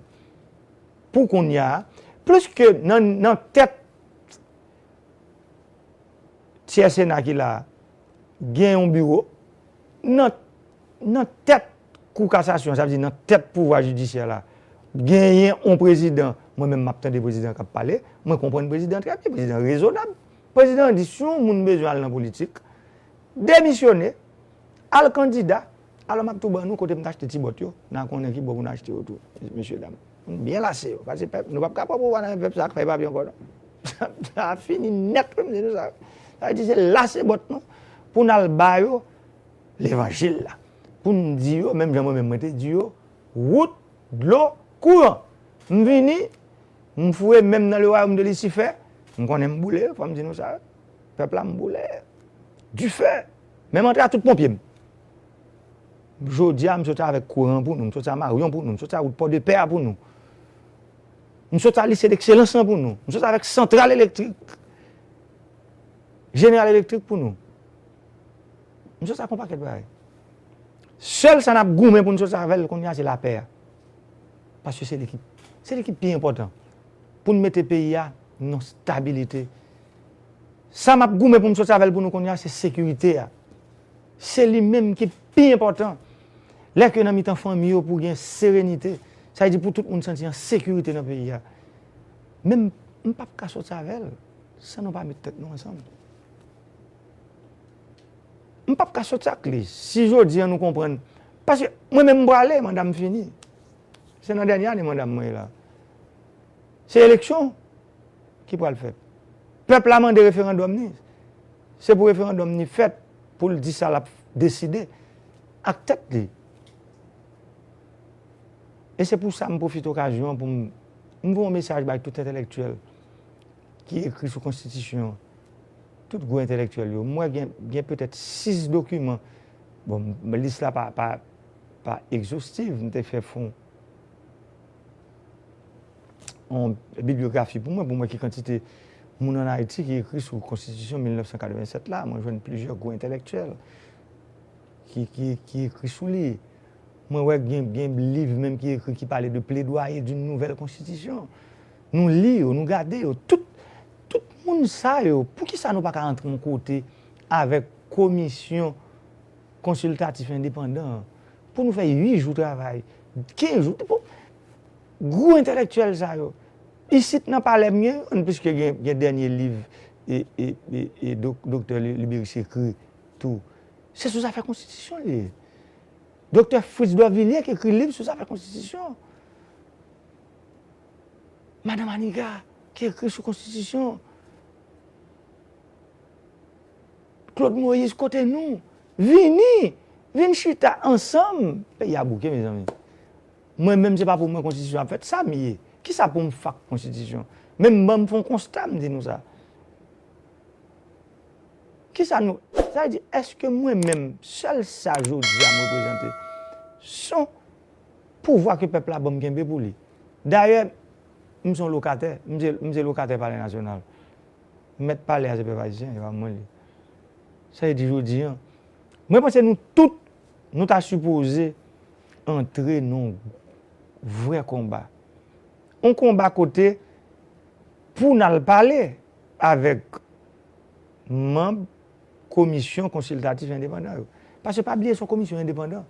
Pou kounye a, pliske nan, nan tèt tyè Sena ki la a, gen yon biwo, nan, nan tèt Kou Kasasyon, sa vle di nan tèt pouvwa jidisyè la, genyen yon prezidan, mwen menm m ap tande prezidan k ap pale, mwen konprann prezidan trè byen, prezidan rezonab. Prezidan an di si yon moun bezwen al nan politik, demisyone, al kandida, alò m ap tou ban nou kote m t achte ti bòt yo, n a konnen ki bò pou n achte yo tou, mesye dam. Nou byen lase yo, paske pèp, nou p ap ka pran pouvwa nan men pèp sa k fè papye ankò non. Sa, sa fini nèt, wi, m di nou sa. Sa vle di se lase bòt nou pou n al ba yo levanjil la. Pou n di yo, menm jan mwen menm mwen te di yo, wout, dlo, kouran. M vini, m foure men m nan le wayòm de Lisifè, m konnen m boule, fò m di nou sa. Pèp la, m boule. Difè. Men m antre a tout ponpye m. Jodi a, m soti avèk kouran pou nou, m soti a Maryon pou nou, m soti a wout Pòdepè a pou nou. M soti a lise dekselans lan pou nou, m soti avèk santral elektrik, jeneral elektrik pou nou. M soti avèk yon pakèt bagay. Sèl sa n ap goumen pou n soti avè l kounye a, se lapè a. Paske se li ki, se li ki pi enpòtan pou n mete peyi a nan stabilite. Sa m ap goumen pou m soti avè l pou nou kounye a, se sekirite a. Se li menm ki pi enpòtan. Lè ke nan mitan fanmi yo pou gen serenite, sa vle di pou tout moun santi an sekirite nan peyi a. Men m, m p ap ka soti avè l san nou pa met tèt nou ansanm. M p ap ka soti ak li. Si jodi a nou konprann, paske mwen menm m prale, manda m fini. Se nan dènye ane manda m mwen ye la. Se eleksyon ki pral fèt. Pèp la mande referandòm ni. Se pou referandòm ni fèt pou l di sa l ap deside ak tèt li. E se pou sa m pwofite okazyon an pou m, m voye yon mesaj bay tout entèlektyèl ki ekri sou konstitisyon an. Tout gwo entèlektyèl yo. M wè gen, gen petèt sis dokiman. Bon, m, lis la pa, pa, pa egzostiv, m te fè fon yon biblyografi pou mwen, pou mwen ki kantite moun ann Ayiti ki ekri sou konstitisyon mil nèf san katrevennsèt la, mwen jwenn plizyè gwo entèlektyèl ki, ki, ki ekri sou li. Mwen wè gen, gen liv menm ki ekri ki pale de plaidoyer d'une nouvelle constitution. Nou li yo, nou gade yo. Tout, tout moun sa yo, poukisa nou pa ka antre yon kote avèk komisyon konsiltatif endepandan an pou nou fè uit jou travay, kenz jou, pou gwo entèlektyèl sa yo. Isit nan palè m gen youn, piske gen, gen dènye liv e, e, e, e dok-, doktè Li-, Liberis ekri tou. Se sou zafè konstitisyon li ye. Doktè Fritz Dorvilliers ki ekri liv sou zafè konstitisyon. Madanm Aniga ki ekri sou konstitisyon. Claude Moïse, kote nou? Vini! Vin chita ansanm! Peyi a bouke, mezanmi. Mwen menm, se pa pou mwen konstitisyon ap fèt. Sa m ye? Kisa pou m fak konstitisyon? Men m ban m fè yon konsta, m di nou sa. Kisa nou, sa vle di, èske mwen menm, sèl sa jodi a m reprezante, se yon pouvwa ke pèp la ban m kenbe pou li? Dayè, m se yon lokatè, m se, m se lokatè Palè Nasyonal. Mèt palè a se pèp ayisyen, e pa mwen li. Sa vle di jodi a, mwen panse nou tout, nou ta sipoze antre nan yon vrè konba. Yon konba kote pou n al pale avèk manm komisyon konsiltatif endepandan yo. Paske pa bliye se yon komisyon endepandan.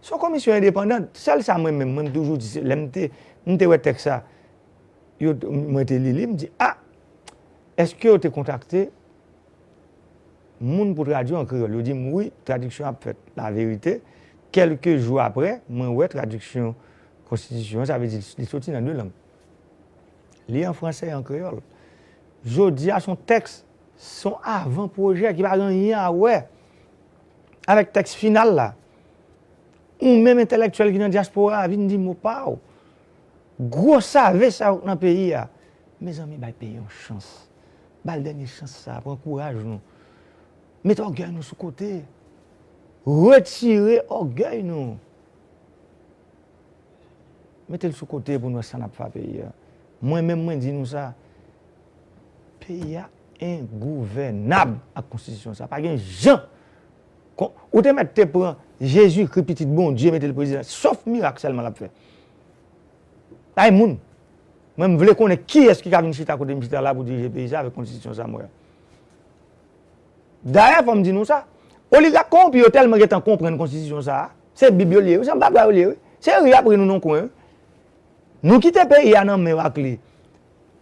Se yon komisyon endepandan. Sèl sa mwen menm, mwen m toujou di, se lè m te, m te wè tèks sa, yo, mwen te li li, m di, a, èske yo te kontakte moun pou tradui an kreyòl? Yo di m, wi, tradiksyon ap fèt. Laverite, kèlke jou apre, mwen wè tradiksyon konstitisyon an, sa vle di li soti nan de lang. Li an fransè e an kreyòl. Jodi a, se yon tèks, se yon avan pwojè ki pa gen anyen a wè avèk tèks final la. Ou menm entèlèktyèl ki nan dyaspora a, vin di mo pa w. Gwo save sa yo k nan peyi a. Mezanmi, bay peyi yon chans. Ba l dènye chans sa, pran kouraj nou. Mete ògèy nou sou kote. Retire ògèy nou. Mete l sou kote pou n wè sa n ap fè a peyi a. Mwen menm, mwen di nou sa, peyi a engouvènab ak konstitisyon sa. Pa gen jan. Kon, ou te mèt te pran Jezikri, pitit Bondye, mete l prezidan. Sof mirak sèlman l ap fè. Ay moun. Mwen, m vle konnen kiyès ki ka vin chita kote m chita la pou dirije peyi sa avèk konstitisyon sa m wè a. Dayè, fò m di nou sa, oligak kowonpi yo tèlman gentan konprann konstitisyon sa a, se Bib yo li ye, wi, se anba bra yo li ye, wi. Se ri y ap ri nou nan kwen, wi. Nou kite peyi a nan men yo ak li.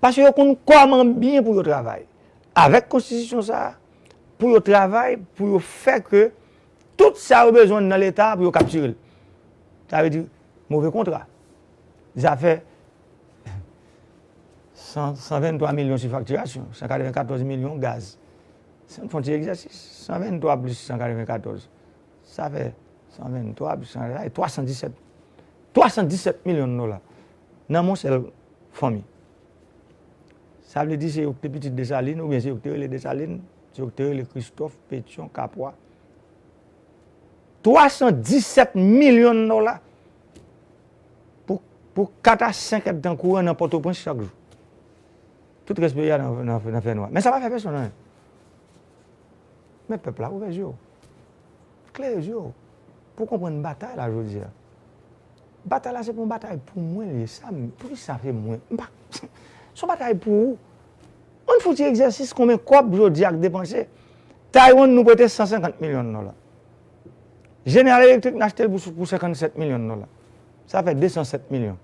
Paske yo konn kòman byen pou yo travay avèk konstitisyon sa a, pou yo travay, pou yo fè ke tout sa yo bezwen nan Leta a, pou yo kaptire l. Sa vle di, move kontra. Zafè san, san venntwa milyon sou faktirasyon, san katrevenkatòz milyon gaz. Fè yon ti egzèsis, san venntwa plis san katrevenkatòz, sa fè san venntwa plis san katrevenkatòz, twa san disèt. Twa san disèt milyon dola nan men yon sèl fanmi. Sa vle di se yo ki te pitit Desalin, oubyen se yo ki te rele Desalin, se yo ki te rele Kristòf, Petyon, Kapwa. Twa san disèt milyon dola pou, pou kat a senk èdtan kouran nan Pòtoprens chak jou. Tout rès peyi a nan, nan, nan fènwa. Men sa pa fè pèsonn anyen. Men pèp la, ouvè je w. Klere je w. Pou w konprann batay la jodi a. Batay la se pa yon batay pou mwen li ye. Sa m, poukisa se mwen? M pa, se yon batay pou ou. Ann fouti egzèsis konbyen kòb jodi a k depanse. Taiwan nou prete san senkant milyon dola. General Electric n achte l pou, pou senkannsèt milyon dola. Sa fè de san sèt milyon.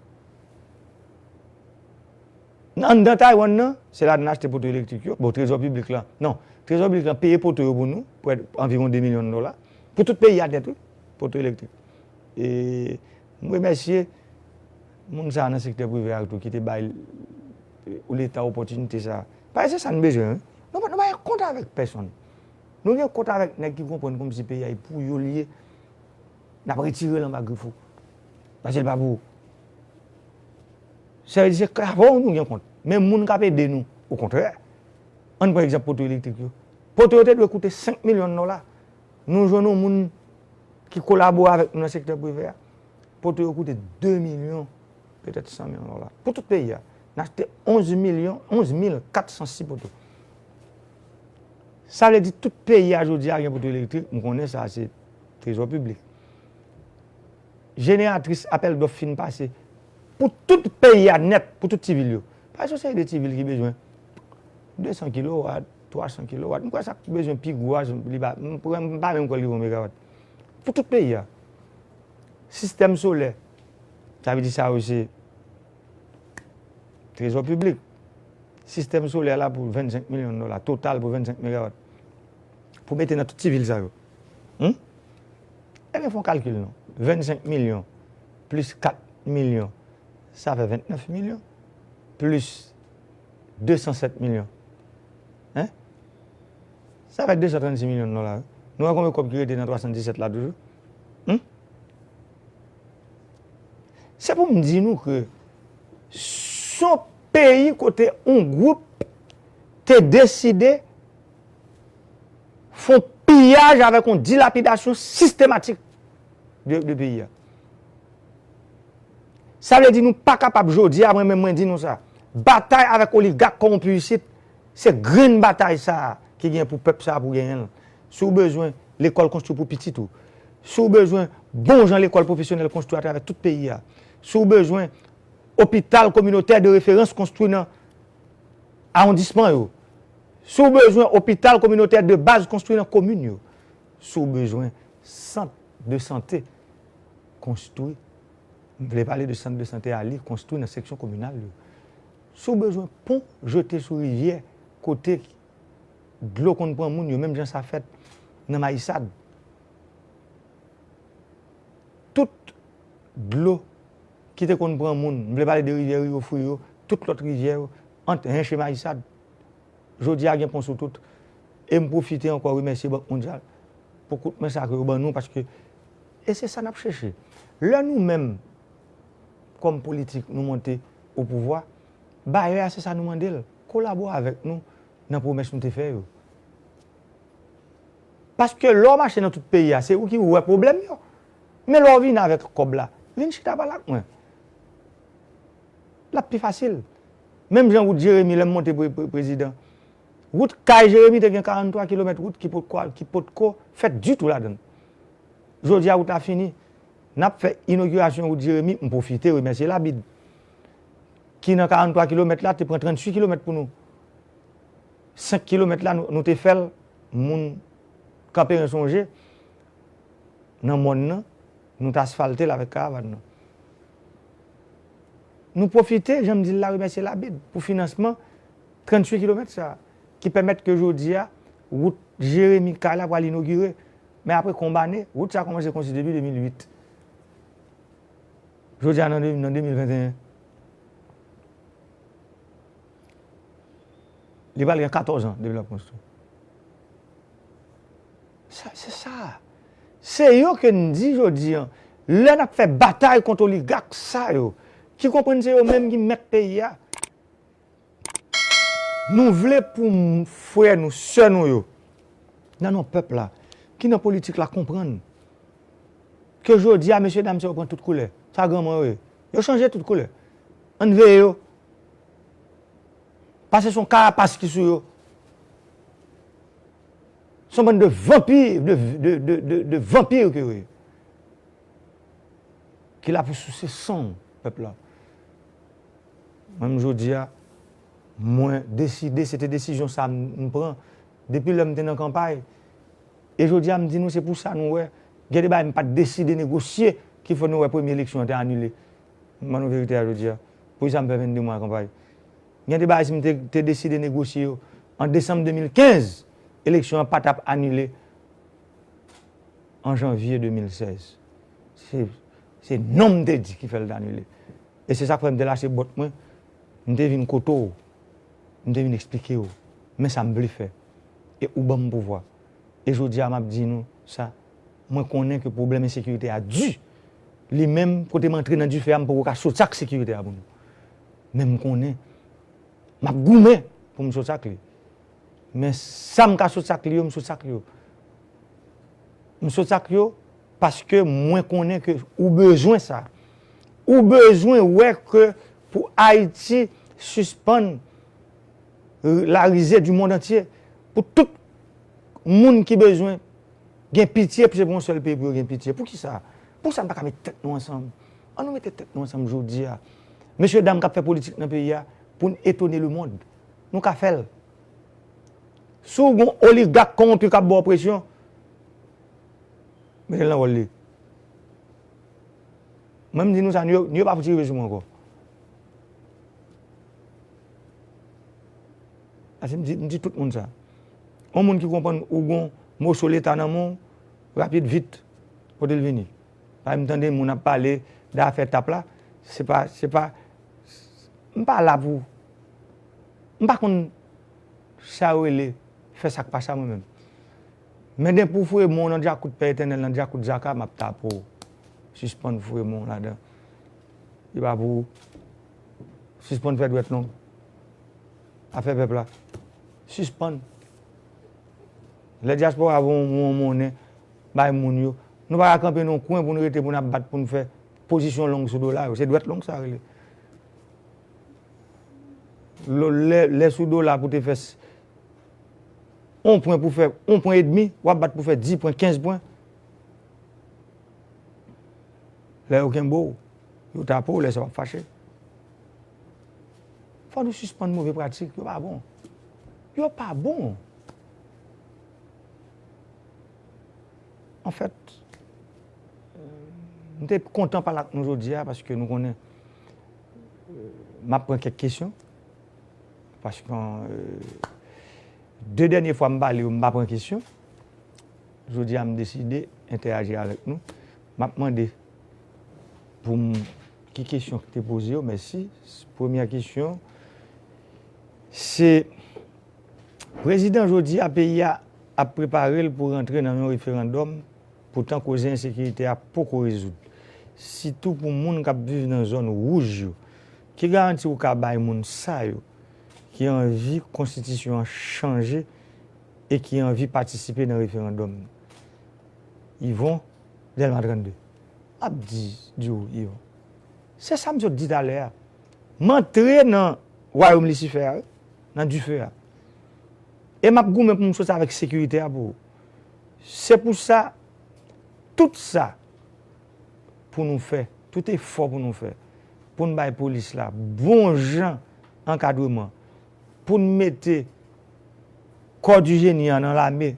Anndan Taiwan nan, se la n achte poto elektrik yo. Bon, trezò piblik la, non, trezò piblik la peye poto yo pou nou, pou anviwon de milyon dola. Pou tout peyi a nèt, wi, poto elektrik. E m remèsye moun sa a nan sektè prive a tou ki te bay Leta opòtinite sa a. Paske se sa n bezwen, wi. Nou pa, nou pa gen kont avèk pèsonn. Nou gen kont avèk nèg ki konprann kòmsi peyi a e pou yo li ye. N ap retire l anba grif ou. Paske l pa pou ou. Sa vle di se avè w nou gen kont. Men moun k ap ede nou, okontrè. Ann pran egzanp poto elektrik yo. Poto yo te dwe koute senk milyon dola. Nou jwenn yon moun ki kolabore avèk nou nan sektè prive a. Poto yo koute de milyon, petèt san milyon dola. Pou tout peyi a. N achte onz milyon, onz mil kat san sis poto. Sa vle di tout peyi a jodi a gen poto elektrik, m konnen sa se trezò piblik. Jeneratris apèl dòf fin pase pou tout peyi a nèt, pou tout ti vil yo. Pa gen yon seri de ti vil ki bezwen de san kilowat, twa san kilowat. M kwè sa k bezwen pi gwo a, li pa, m kwè, m pa menm kwè li yon megawat. Pou tout peyi a. Sistèm solè, sa vle di sa yo se trezò piblik. Sistèm solè la pou vennsenk milyon dola, total pou vennsenk megawat. Pou mete nan tout ti vil sa yo. Hmm? Ebyen, fè yon kalkil non. Vennsenk milyon plis kat milyon, sa fè ventnèf milyon, plis de san sèt milyon. Hein? Sa fè de san trannsis milyon dola, wi. Nou wè konbyen kòb ki rete nan twa san disèt la toujou? Hmm? Se pou m di nou ke se yon peyi kote yon gwoup te deside fè yon piyaj avèk yon dilapidasyon sistematik de, de peyi a. Sa vle di nou pa kapab jodi a, mwen menm mwen di nou sa. Batay avèk oligak kòwonpi isit, se grenn batay sa a ki gen pou pèp sa a pou genyen l. Si w bezwen lekòl konstwi pou pitit ou, si w bezwen bon jan lekòl pwofesyonèl konstwi atravè tout peyi a, si w bezwen opital kominotè de referans konstwi nan awondisman yo, si w bezwen opital kominotè de baz konstwi nan komin yo, si w bezwen sant de sante konstwi, m vle pale de sant de sante a li konstwi nan seksyon kominal yo. Si w bezwen pon jete sou rivyè, kote dlo konn pran moun yo, menm jan sa fèt nan Mayisad, tout dlo ki te konn pran moun, m vle pale de rivyè Riyo Fri yo, tout lòt rivyè yo, ant Hench e Mayisad, jodi a gen pon sou tout. E m pwofite ankò remèsye Bank Mondyal pou kout men sa ke yo ban nou, paske, e se sa n ap chèche. Lè nou menm, kòm politik, nou monte o pouvwa, bayè a se sa nou mande l, kolabore avèk nou nan pwomès nou te fè yo. Paske lè w mache nan tout peyi a, se ou ki wè pwoblèm yo. Men lè w vini avèk kòb la, vin chita pale ak mwen. L ap pi fasil. Menm jan wout Jeremi, lè m monte pre- pre- prezidan, wout kay Jeremi te gen karannntwa kilomèt wout ki potko, ki potko fèt ditou ladan l. Jodi a, wout la fini. N ap fè inogirasyon wout Jeremi, m pwofite remèsye Labid, ki nan karannntwa kilomèt la, te pran tranntuit kilomèt pou nou. Senk kilomèt la, nou, nou te fè l, moun Kanperen sonje, nan mòn nan, nou t asfalte l avèk karavàn nan. Nou pwofite, jan m di l la, remèsye Labid pou finansman tranntuit kilomèt sa a, ki pèmèt ke jodi a, wout Jeremi kay la pral inogire. Men apre konbane, wout sa a kòmanse konstwi depi de mil uit. Jodi a, nan de- nan de mil venteyen, li pral gen katòz an depi l ap konstwi. Sa, se sa. Se yo ke n di jodi a, lè n ap fè batay kont oligak sa yo, ki konprann se yo menm ki mèt peyi a, nou vle pou m- frè nou, sè nou yo, nan non pèp la, ki nan politik la, konprann ke jodi a, mesye dam sa yo pran tout koulè. Sa granmoun yo ye. Yo chanje tout koulè. Ann veye yo. Paske se yon karapas ki sou yo. Se yon bann de vanpi, de, de, de, de, de vanpi ke yo ye. Ki la pou souse san pèp la. Mwen, jodi a, mwen deside, se te desizyon sa m m pran depi lè m te nan kanpay. E jodi a, m di nou, se pou sa nou wè, gen de bagay m pa t deside negosye ki fè nou wè premye eleksyon an te anile. M ban nou verite a jodi a. Poukisa m fè vennde mwa kanpay? Gen de bagay, si m te, te deside negosye yo an desanm de mil kenz, eleksyon an pa t ap anile an janvye de mil sèz. Se, se non m te di ki fè l t anile. E se sa k fè m te lase bòt mwen, m te vin kote w, m te vin eksplike w men sa m vle fè. E ou ban m pouvwa. E jodi a, m ap di nou sa, mwen konnen ke pwoblèm ensekirite a di. Li menm, kote m antre nan dife a, m poko ka soti ak sekirite a pou nou. Men m konnen, m ap goumen pou m soti ak li. Men sa m ka soti ak li yo, m soti ak li yo. M soti ak yo paske mwen konnen ke ou bezwen sa. Ou bezwen wè ke pou Ayiti sispann la risée du monde entier, pou tout moun ki bezwen gen pitye, se pou yon sèl peyi pou yo gen pitye. Poukisa? Poukisa n pa ka met tèt nou ansanm? An nou mete tèt nou ansanm jodi a. Mesye dam k ap fè politik nan peyi a, pou n etone lemonn. Nou ka fè l. Si w gen yon oligak kòwonpi k ap ba w presyon, mete l nan wòl li. Mwen, m di nou sa, nou yo, nou yo pa fouti rive sou mwen ankò. Paske m di, m di tout moun sa. Yon moun ki konprann ou gon moso Leta nan men w, rapid, vit, pote l vini. Paske m tande moun ap pale de afè tap la, se pa, se pa, m pa la pou, m pa konn sa yo rele fè sa k pa sa mwen menm. Men depi w foure men w nan djakout Pè Etènèl, nan djakout Zaka, m ap tape w. Sispann foure men w ladan. Li pa pou ou. Sispann fè dwèt long. Afè pèp la. Sispann. Lè dyaspora voye yon, yon monnen bay moun yo, nou pa ka kanpe nan yon kwen pou n rete, pou n ap bat, pou n fè pozisyon long sou dola yo. Se dwèt long sa rele. Lè, lè sou dola pou te fè s- yon pwen pou fè yon pwen edmi, w ap bat pou fè dis pwen, kenz pwen. Lè yo kenbe w, yo tape w, lè sa w ap fache. Fò nou sispann move pratik, yo pa bon. Yo pa bon. Anfèt, M te kontan pale ak nou jodi a paske nou konnen, euh, m ap pran kèk kesyon. Paske, euh, de dènye fwa m pale yo, m pa pran kesyon. Jodi a, m deside entèyaji avèk nou. M ap mande pou m, ki kesyon ki te poze yo, mèsi. Premyè kesyon, se, prezidan, jodi a, peyi a ap prepare l pou rantre nan yon referandòm, poutan koze ensekirite a poko rezoud. Sitou pou moun k ap viv nan zòn wouj yo. Ki garanti ou ka bay moun sa yo ki anvi konstitisyon an chanje e ki anvi patisipe nan referandòm nan? Yvon, Dèlma trannde. M ap di, di w, Yvon. Se sa m sot di talè a. M antre nan wayòm Lisifè a, wi, nan dife a. E m ap goumen pou m soti avèk sekirite a pou ou. Se pou sa, tout sa pou nou fè, tout efò pou nou fè, pou n bay polis la bon jan ankadreman, pou n mete kò di jeni an nan lame,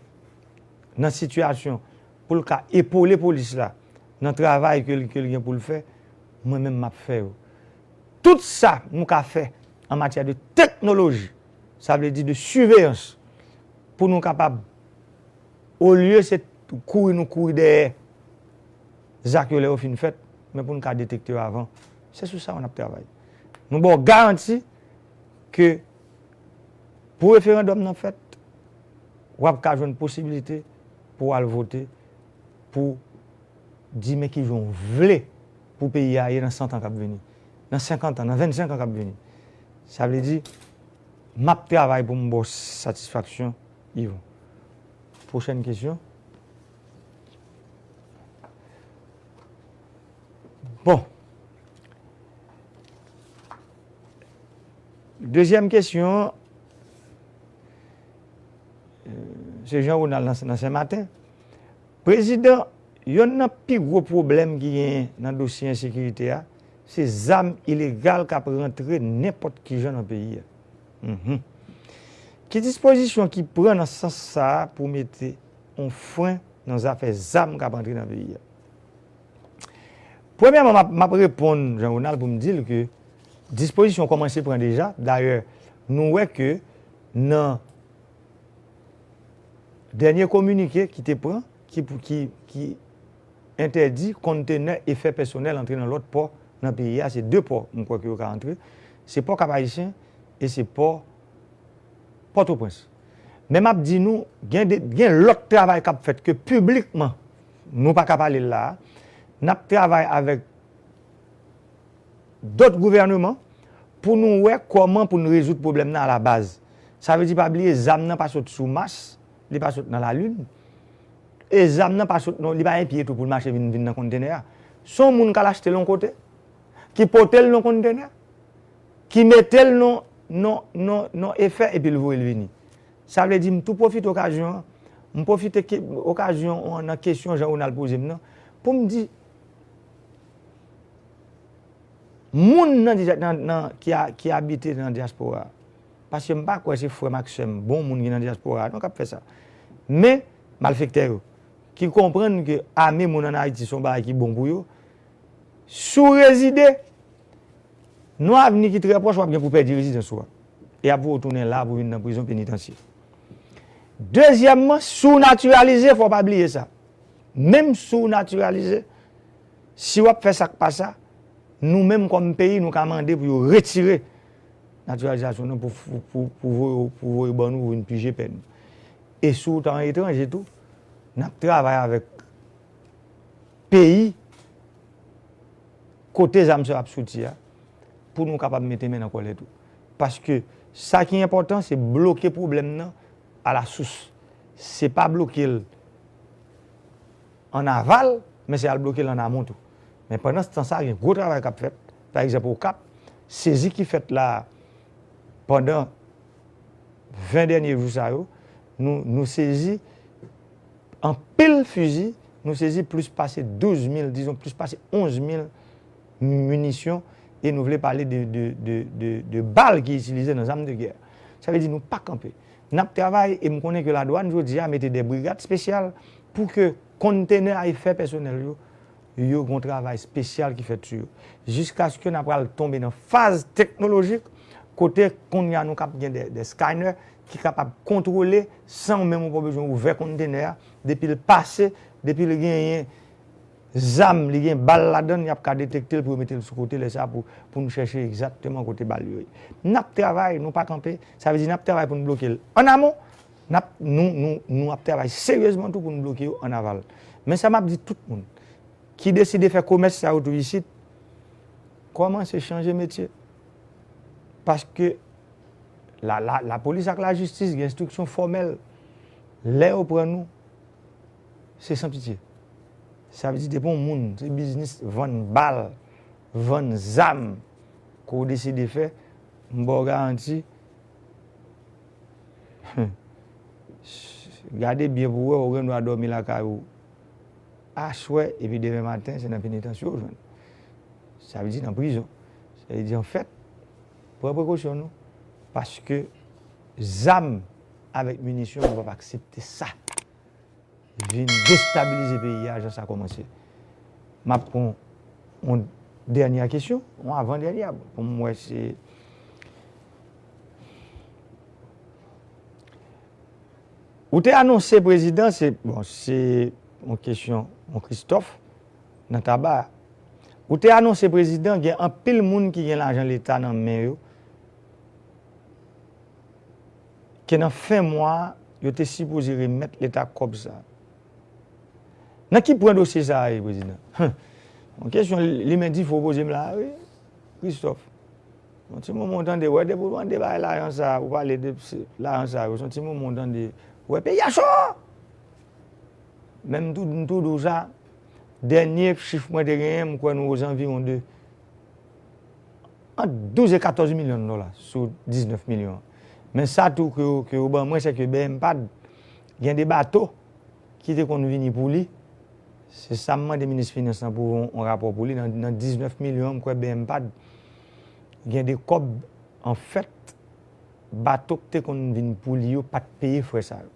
nan sitiyasyon pou l ka epole polis la nan travay ke l, ke l gen pou l fè, mwen menm m ap fè yo. Tout sa nou ka fè an matyè de teknoloji, sa vle di de siveyans, pou nou kapab, olye se kouri nou kouri dèyè zak yo lè yo fin fèt, men pou n ka detekte yo avan. Se sou sa nou ap travay. Nou ba w garanti ke pou referandòm nan fèt, w ap ka jwenn posibilite pou w al vote, pou di men kijan w vle pou peyi a ye nan san tan k ap vini, nan senkant an, nan vennsenk an k ap vini. Sa vle di, m ap travay pou m ba w satisfaksyon, Yvon. Pwochèn kesyon. Bon. Dezyèm kesyon, euh, se Jean Ronald nan, nan Senmaten. Prezidan, yonn nan pi gwo pwoblèm ki genyen nan dosye ensekirite a, se zam ilegal k ap rantre nenpòt ki jan nan peyi a. Mhm. Ki dispozisyon ki pran nan sans sa a pou mete yon fren nan zafè zam k ap antre nan peyi a? Premyèman, m ap, m ap reponn Jean Ronald pou m di l ke dispozisyon kòmanse pran deja. Dayè, nou wè ke nan dènye kominike ki te pran, ki, ki, ki entèdi kontenè e fè pèsonèl antre nan lòt pò nan peyi a, se de pò, m kwè ke yo ka antre, se pò Kap Ayisyen e se pò Pòtoprens. Men m ap di nou, gen de, gen lòt travay k ap fèt ke piblikman, nou pa ka pale l la a. N ap travay avèk dòt gouvèneman pou nou wè kòman pou n rezoud pwoblèm nan alabaz. Sa vle di, pa bliye, zam nan pa sot sou Mas, li pa sot nan lalin. E zam nan pa sot, non, li pa gen pye tou pou l mache vin, vin nan kontenè a. Se yon moun k al achte l yon kote, ki pote l nan kontenè, ki mete l nan, nan, nan, nan efè epi l voye l vini. Sa vle di, m tou pwofite okazyon an, m pwofite ke, okazyon an nan kesyon Jean Ronald poze m nan, pou m di, moun nan, nan, nan, ki, a, ki abite nan dyaspora, paske m pa kwè se frè m ak sè m, bon moun ki nan dyaspora a, non, k ap fè sa. Men, malfektè yo, ki konprann ke ame moun ann Ayiti se yon bagay ki bon pou yo, si w rezide, nan avni ki trè pwòch, w ap gen pou pèdi rezidans ou a. E y ap voye w tounen la pou vin nan prizon penitansye. Dezyèmman, si w natiralize, fò w pa bliye sa. Menm si w natiralize, si w ap fè sa k pa sa, nou menm kòm peyi, nou ka mande pou yo retire natiralizasyon nou pou, pou, pou, pou voye, pou voye ban nou, pou vin pije pèn ou. E si w ta an etranje tou, n ap travay avèk peyi kote zam sa yo ap soti a, pou nou kapab mete men nan kòlèt ou. Paske sa ki enpòtan, se bloke pwoblèm nan alasous. Se pa bloke l an aval, men se al bloke l an amon tou. Men pandan se tan sa, gen gwo travay k ap fèt. Pa egzanp, Okap, sezi ki fèt la a, pandan ven dènye jou sa yo, nou, nou sezi anpil fizi, nou sezi plis pase douz mil, dizon, plis pase onz mil minisyon, e nou vle pale de, de, de, de, de bal ki itilize nan zam de gè. Sa vle di nou pa kanpe. N ap travay, e m konnen ke ladwàn jodi a mete de brigad espesyal pou ke kontenè a e fè pèsonèl yo yo gen yon travay espesyal ki fèt sou yo. Jiskaske n ap pral tonbe nan faz teknolojik, kote kounye a nou kap gen de, de scanner ki kapab kontwole san ou menm ou pa bezwen ouvè kontenè a, depi l pase, depi l genyen zam, li gen bal ladan l, y ap ka detekte l pou yo mete l sou kote lè sa a pou, pou nou chèche egzakteman kote bal yo ye. N ap travay, nou pa kanpe, sa vle di n ap travay pou n bloke l an amon, n ap, nou, nou, nou ap travay seryezman tou pou n bloke yo an aval. Men sa m ap di tout moun ki deside fè komès sa yo tou isit, kòmanse chanje metye. Paske la, la, lapolis ak lajistis gen enstriksyon fòmèl. Lè yo pran nou, se san pitye. Sa vle di depi yon moun, se biznis vann bal, vann zam, ke w deside fè, m ba w garanti, gade byen pou w wè, ou gen dwa dòmi lakay ou aswè, epi demen maten, se nan penitansye w jwenn. Sa vle di nan prizon. Sa vle di, anfèt, pran prekosyon nou. Paske zam avèk minisyon, nou p ap aksepte sa vin destabilize peyi a jan sa kòmanse. M ap pran yon dènye kesyon, yon avan dènye, pou m wè si ou te anonse prezidan, se, bon, se yon kesyon, yon Christophe nan Taba. Ou te anonse prezidan, gen anpil moun ki gen lajan leta nan men yo, ke nan fen mwa a, yo te sipoze remèt leta kòb sa. Nan ki pwen dosye sa a ye, prezidan? Yon kesyon li menm di fo poze m la, wi, Christophe. Yon ti moman w tande, wè, depi w tande bagay lajan sa, ou pale de lajan sa yo, se yon ti moman w tande, wè, peyi a cho! Men m tou, m tou di w sa, dènye chif mwen te genyen, m kwè nou ozanviwon de ant douz e katòz milyon dola sou diznèf milyon an. Men sa tou ke yo, ke yo ban mwen, se ke BMPAD gen de bato ki te konn vini pou li. Se sa m mande minis finans lan pou yon, yon rapò pou li. Nan, nan diznèf milyon an, m kwè BMPAD gen de kòb, anfèt, bato k te konn vin pou li yo pa t peye frè sa yo.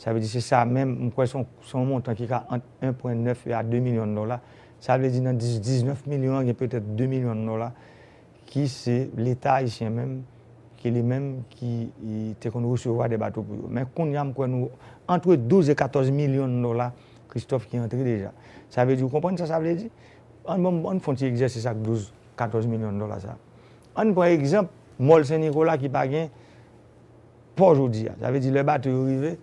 Sa vle di se sa menm, m kwè se yon, se yon montan ki ka ant en pwen nèf a de milyon dola. Sa vle di nan dis, diznèf milyon an, gen petèt de milyon dola ki se Leta ayisyen menm, ki li menm ki, i, te konn resevwa de bato pou yo. Men kounye a, m kwè nou antre douz e katòz milyon dola, Christophe, ki antre deja. Sa vle di, ou konprann sa sa vle di? Ann, bon, ann fè yon ti egzèsis ak douz, katòz milyon dola sa. Ann pran egzanp Mòl Sen Nikola ki pa gen pò jodi a. Sa vle di lè bato yo rive,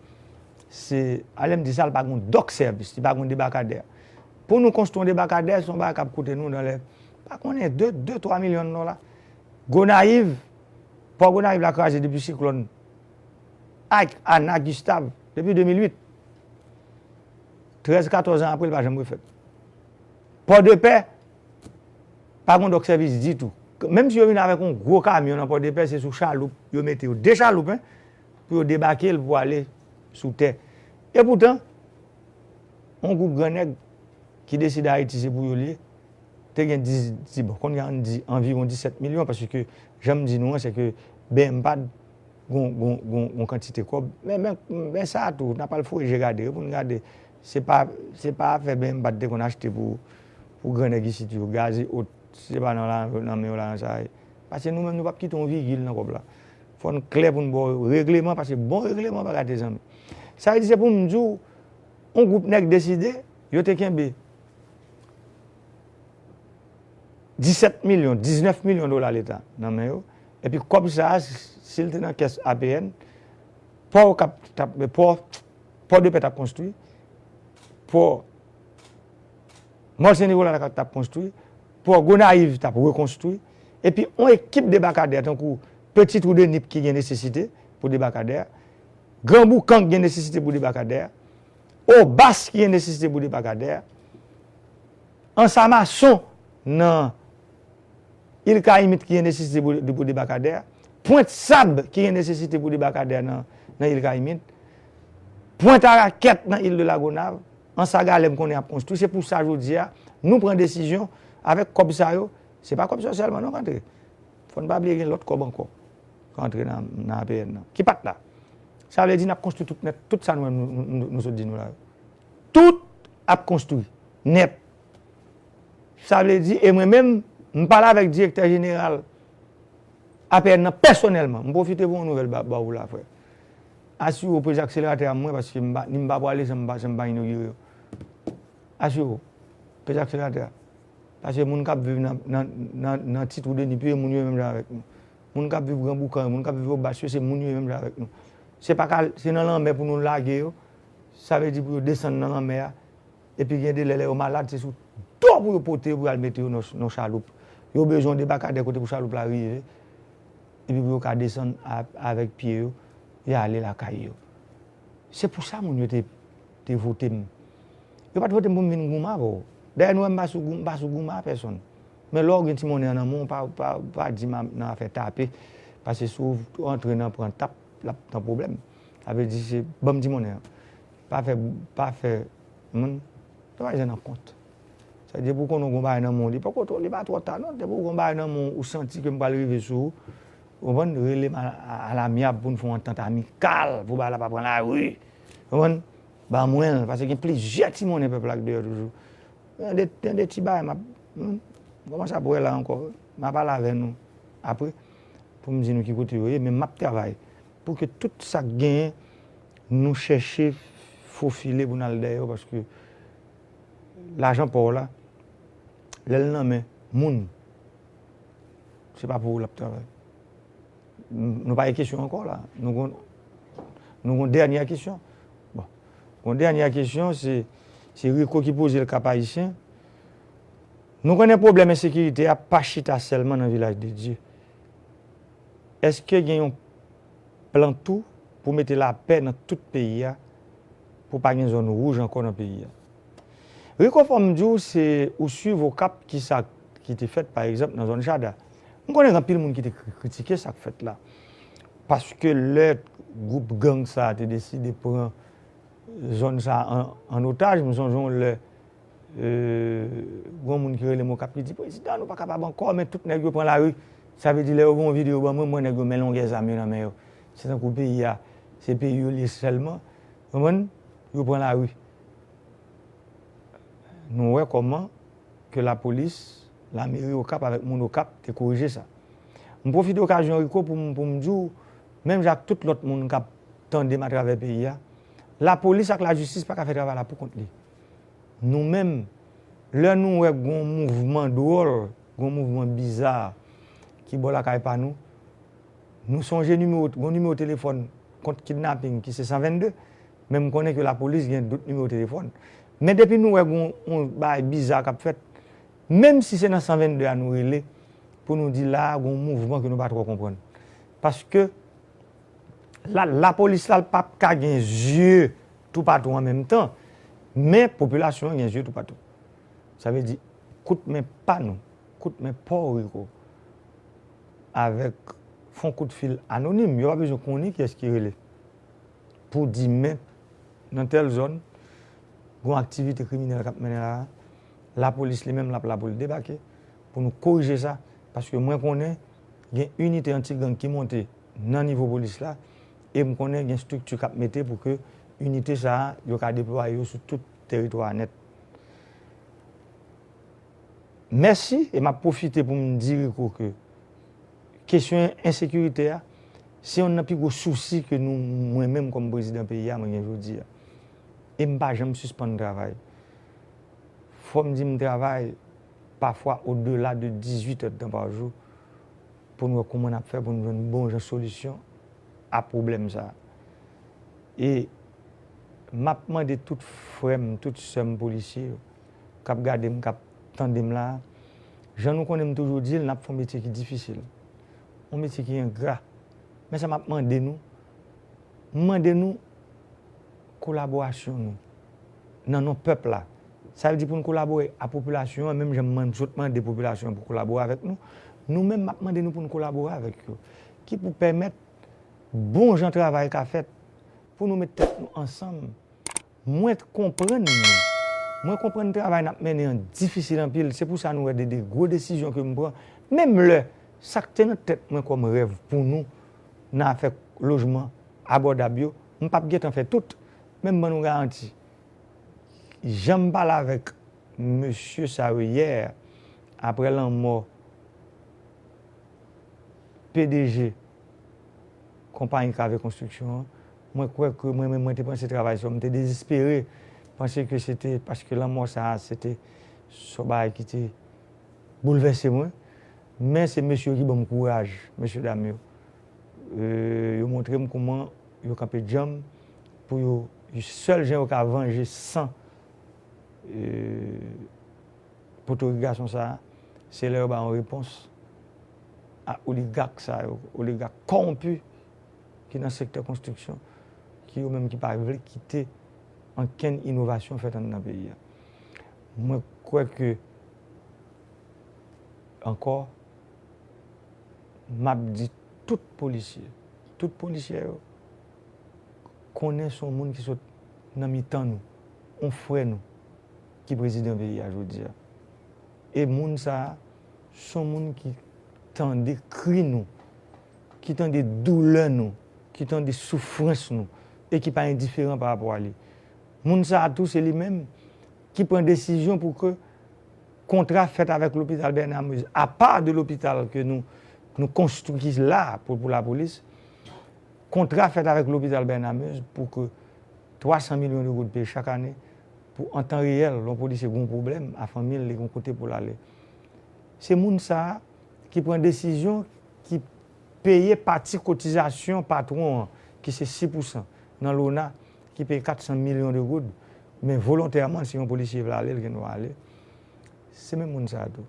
se, a lè m di sa, l pa gen dòk sèvis, li pa gen debakadè. Pou nou konstwi yon debakadè, se yon bagay k ap koute nou nan lè, pa konnen, de, de, twa milyon dola. Gonayiv, pò Gonayiv la kraze depi siklòn Ike, Ana, Gustav, depi de mil uit. Trèz, katòz an apre, l pa janm refèt. Pòdepè, pa gen dòk sèvis ditou. Menm si yo vin avèk yon gwo kamyon nan Pòdepè, se sou chaloup yo mete yo. De chaloup, en, pou yo debake l pou ale sou tè. Epoutan, yon gwoup gran nèg ki deside Ayiti se pou yo l ye, te gen dis, di, bon, kounye a ann di anviwon disèt milyon, paske jan m di nou an, se ke BMPAD gon, gon, gon, gon kantite kòb. Men, men, men sa a tou, n ap al foure je gade, wi, pou n gade. Se pa, se pa afè BMPAD te konn achte pou, pou gran nèg isit yo, gaz e ot, se pa nan la, nan men yo lajan sa a ye. Paske nou menm, nou p ap kite yon vigil nan kòb la. Fò n klè pou n ba w regleman, paske bon regleman pa gate zanmi. Sa vle di se pou m di w, yon gwoup nèg deside, yo te kenbe disèt milyon, diznèf milyon dola Leta nan men yo. Epi kòb sa a, si l te nan kès APN, pò Okap t ap, pò, pò Depè t ap konstwi, pò Mòl Sen Nikola t ap konstwi, pò Gonayiv t ap rekonstwi, epi yon ekip debakadè tankou Petit Trou de Nip ki gen nesesite pou debakadè, Gran Boukan ki gen nesesite pou debakadè, Obas ki gen nesesite pou debakadè, Ansamason nan Il Kayimit ki gen nesesite pou, pou debakadè, Pwent Sab ki gen nesesite pou debakadè nan, nan Il Kayimit, Pwent Arakèt nan Il de Lagonav, Anse à Galets m konnen ap konstwi. Se pou sa jodi a, nou pran desizyon avèk kòb sa yo, se pa kòb sa yo sèlman non k antre. Fò n pa bliye gen lòt kòb ankò k antre nan, nan APN nan, ki pa t la. Sa vle di n ap konstwi tout nèt, tout sa nou menm nou, nou, nou, nou sot di nou la yo. Tout ap konstwi nèt. Sa vle di, e mwen menm, m pale avèk direktè jeneral A P N nan pèsonèlman. M pwofite pou yon nouvèl ba, ba ou la, frè. Asire w peze akseleratè a mwen, paske m pa, ni m pa pwale san m pa, san m pa inogire yo. Asire w, peze akseleratè a. Paske moun k ap viv nan, nan, nan, nan Ti Twou de Ni Pye, moun yo menm jan avèk nou. Moun k ap viv Gran Boukan yo, moun k ap viv Obas yo, se moun yo menm jan avèk nou. Se pa ka, se nan lanmè pou nou lage yo. Sa vle di pou yo desann nan lanmè a. Epi gen de lè, lè yo malad, se sou do pou yo pote yo, pou y al mete yo nan, nan chaloup. Yo bezwen yon debakadè kote pou chaloup la rive. Epi pou yo ka desann a, avèk pye yo, y ale lakay yo. Se pou sa moun yo te, te vote m. Yo pa t vote m pou m vin goumen avè w. Dayè, nou wè m pa sou gou-, m pa sou goumen a pèsonn. Men lè w gen ti monnen an nan men w, pa, pa, pa di m nan afè tape. Paske si w antre nan pran tap, l ap nan pwoblèm. Sa vle di se ban m ti monnen an. Pa fè, pa fè moun, travay jan nan kont. Sa vle di pou konnen w gon bagay nan men w, li poko twò, li pa twò ta non. Depi w gon bagay nan men w, ou santi ke m pral rive sou ou, ou konprann, rele m a, a, a lamyab pou n fè yon antant amikal, pou bagay la pa pran lari. Ou konprann? Ban mwen l, paske gen plizyè ti monnen pèp la k deyò toujou. Gen de, gen de ti bagay m ap, hmm, kòmanse ap wè la ankò. M a pale avè nou apre pou m di nou ki kote yo ye, men m ap travay pou ke tout sa k genyen, nou chèche fofile pou n al dèyè yo, paske lajan pa w la, lè l nan men moun, se pa pou ou l ap travay. Nou pa gen kesyon ankò la. Nou gon, nou gon dènyè kesyon. Bon. Gon dènyè kesyon, se, se Rico ki poze l, Kap Ayisyen. Nou konnen pwoblèm ensekirite a pa chita sèlman nan Vilaj de Dye. Èske gen yon plan tou pou mete lapè nan tout peyi a, pou pa gen zòn wouj ankò nan peyi a? Rico, fò m di w, se ou swiv Okap, ki sa ki te fèt, pa egzanp, nan zòn Chada. M konnen gen anpil moun ki te kri-, kritike sa k fèt la. Paske lè gwoup gang sa a te deside pran zòn sa a an, an otaj, m sonje yon lè, e, gon moun ki rele m Okap ki di, "Prezidan, nou pa kapab ankò, men tout nèg yo pran lari." Sa vle di, lè yo voye yon videyo ban mwen, m wè nèg yo men longè zam yo nan men yo. Se tankou peyi a, se peyi yo l ye sèlman. Konprann? Yo pran lari. Nou wè kòman ke lapolis, lameri Okap avèk moun Okap te korije sa. M pwofite okazyon, Rico, pou m, pou m di w, menm jan ak tout lòt moun k ap tande m atravè peyi a, lapolis ak lajistis pa ka fè travay la pou kont li. Nou menm, lè nou wè gon mouvman dwòl, gon mouvman biza ki bò lakay pa nou, nou sonje nimewo, gon nimewo telefòn kont kidnaping ki se san vennde, men m konnen ke lapolis gen dòt nimewo telefòn. Men depi nou wè gon yon bagay biza k ap fèt, menm si se nan san vennde a nou rele, pou nou di la a gon mouvman ke nou pa twò konprann. Paske la, lapolis la, l p ap ka gen zye toupatou an menm tan, men popilasyon an gen zye toupatou. Sa vle di, kout men pa nou, kout men pa w, Rico, avèk fon kout fil anonim, yo pa bezwen konnen kiyès ki rele, pou di men nan tèl zòn, gon aktivite kriminèl k ap mennen la, lapolis li menm l ap la pou l debake, pou nou korije sa, paske mwen konnen gen inite anti-gang ki monte nan nivo polis la, e m konnen gen estrikti k ap mete pou ke inite sa a, yo ka deplwaye yo sou tout teritwa a nèt. Mèsi, e m ap pwofite pou m di Rico ke kesyon ensekirite a, se yonn nan pi gwo sousi ke nou, mwen menm kòm prezidan peyi a, mwen gen jodi a. E m pa janm sispann travay. Fò m di m travay pafwa odela de dizuit èdtan pa jou pou n wè kòman n ap fè pou n jwenn bon jan solisyon a pwoblèm sa a. E m ap mande tout frè m, tout sè m polisye yo k ap gade m, k ap tande m la a, jan nou konnen m toujou di l, n ap fè yon metye ki difisil, yon metye ki engra. Men sa m ap mande nou, m mande nou kolaborasyon nou nan non pèp la. Sa vle di pou n kolabore a popilasyon an, menm jan m sot mande popilasyon an pou kolabore avèk nou, nou menm m ap mande nou pou n kolabore avèk yo. Ki pou pèmèt bon jan travay ka fèt, pou nou met tèt nou ansanm. Mwen konprann nou. Mwen konprann travay n ap mennen an difisil anpil. Se pou sa nou wè de, de gwo desizyon ke m pran. Menm lè sa k te nan tèt mwen kòm rèv pou nou nan afè lojman abòdab yo, m p ap gentan fè tout. Men m ban nou garanti, jan m pale avèk mesye sa yo yè, apre lanmò P D G konpayi Kave Konstriksyon an, mwen kwè ke mwen menm, mwen te panse travay sa, mwen te dezespere, panse ke se te paske lanmò sa a, se te yon bagay ki te boulvèse mwen. Men se mesye yo ki ban m kouraj, mesye dam yo. E, yo montre m kouman yo kanpe djanm pou yo, sèl jan yo ka vanje san, e, potorik gason sa a, se lè yo ba yon repons a oligak sa yo, oligak kòwonpi ki nan sektè konstriksyon, ki yo menm ki pa vle kite ankenn inovasyon fèt anndan peyi a. Mwen kwè ke, ankò, m ap di tout polisye, tout polisyè yo, konnen se yon moun ki sot nan mitan nou, yon frè nou, ki prezidan peyi a jodi a. E moun sa a, se yon moun ki tande kri nou, ki tande doulè nou, ki tande soufrans nou, e ki pa endiferan pa rapò a li. Moun sa a tou, se li menm ki pran desizyon pou ke kontra fèt avèk lopital Bernard Meuze, apa de lopital ke nou, nou konstwi ki la pou, pou lapolis, kontra fèt avèk lopital Bernard Meuze pou ke twa san milyon de goud peye chak ane pou, an tan reyèl, lè yon polisye gen yon pwoblèm a fanmi l, li gen yon kote pou l ale. Se moun sa a ki pran desizyon, ki peye pati kotizasyon patwon an, ki se sis pousan, nan lona, ki peye kat san milyon de goud, men volontèman, si yon polisye vle ale, l gen dwa ale. Se menm moun sa a tou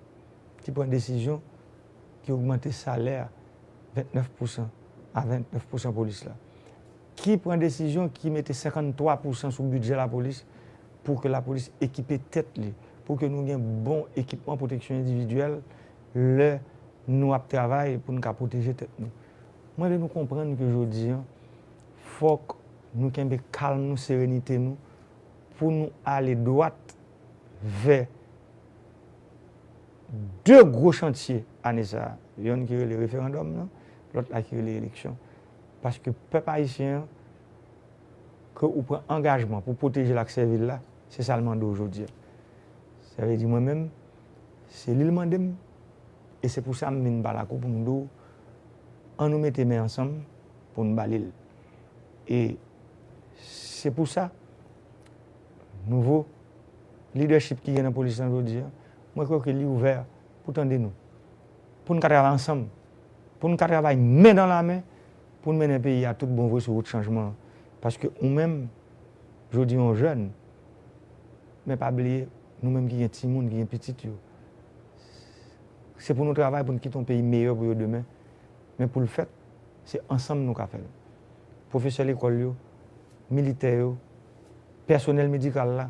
ki pran desizyon ki ogmante salè vennèf pousan a vennèf pousan polis la, ki pran desizyon ki mete senkanntwa pousan sou bidjè lapolis pou ke lapolis ekipe tèt li, pou ke nou gen bon ekipman pwoteksyon endividyèl lè nou ap travay pou n ka pwoteje tèt nou. Mwen vle nou konprann ke jodi a, fòk nou kenbe kalm nou, serenite nou, pou nou ale dwat vè de gwo chantye ane sa a. Yonn ki rele referandòm nan, lòt la ki rele eleksyon. Paske pèp ayisyen an, ke ou pran angajman pou pwoteje l ak sèvi l la, se sa l mande w jodi a. Sa vle di mwen menm, se li l mande m, e se pou sa m vin pale ak ou pou m di w, ann nou mete men ansanm pou n ba li l. E se pou sa, nouvo lidèchip ki gen nan polis lan jodi a, mwen kwè ke li ouvè pou tande nou, pou n ka travay ansanm, pou n ka travay men dan la men, pou n mennen peyi a tout bon vre sou wout chanjman an. Paske ou menm, jodi yon jèn, men pa bliye, nou menm ki gen timoun, ki gen pitit yo, se pou nou travay pou n kite yon peyi meyè pou yo demen. Men pou l fèt, se ansanm nou ka fè l. Pwofesè lekòl yo, militè yo, pèsonèl medikal la,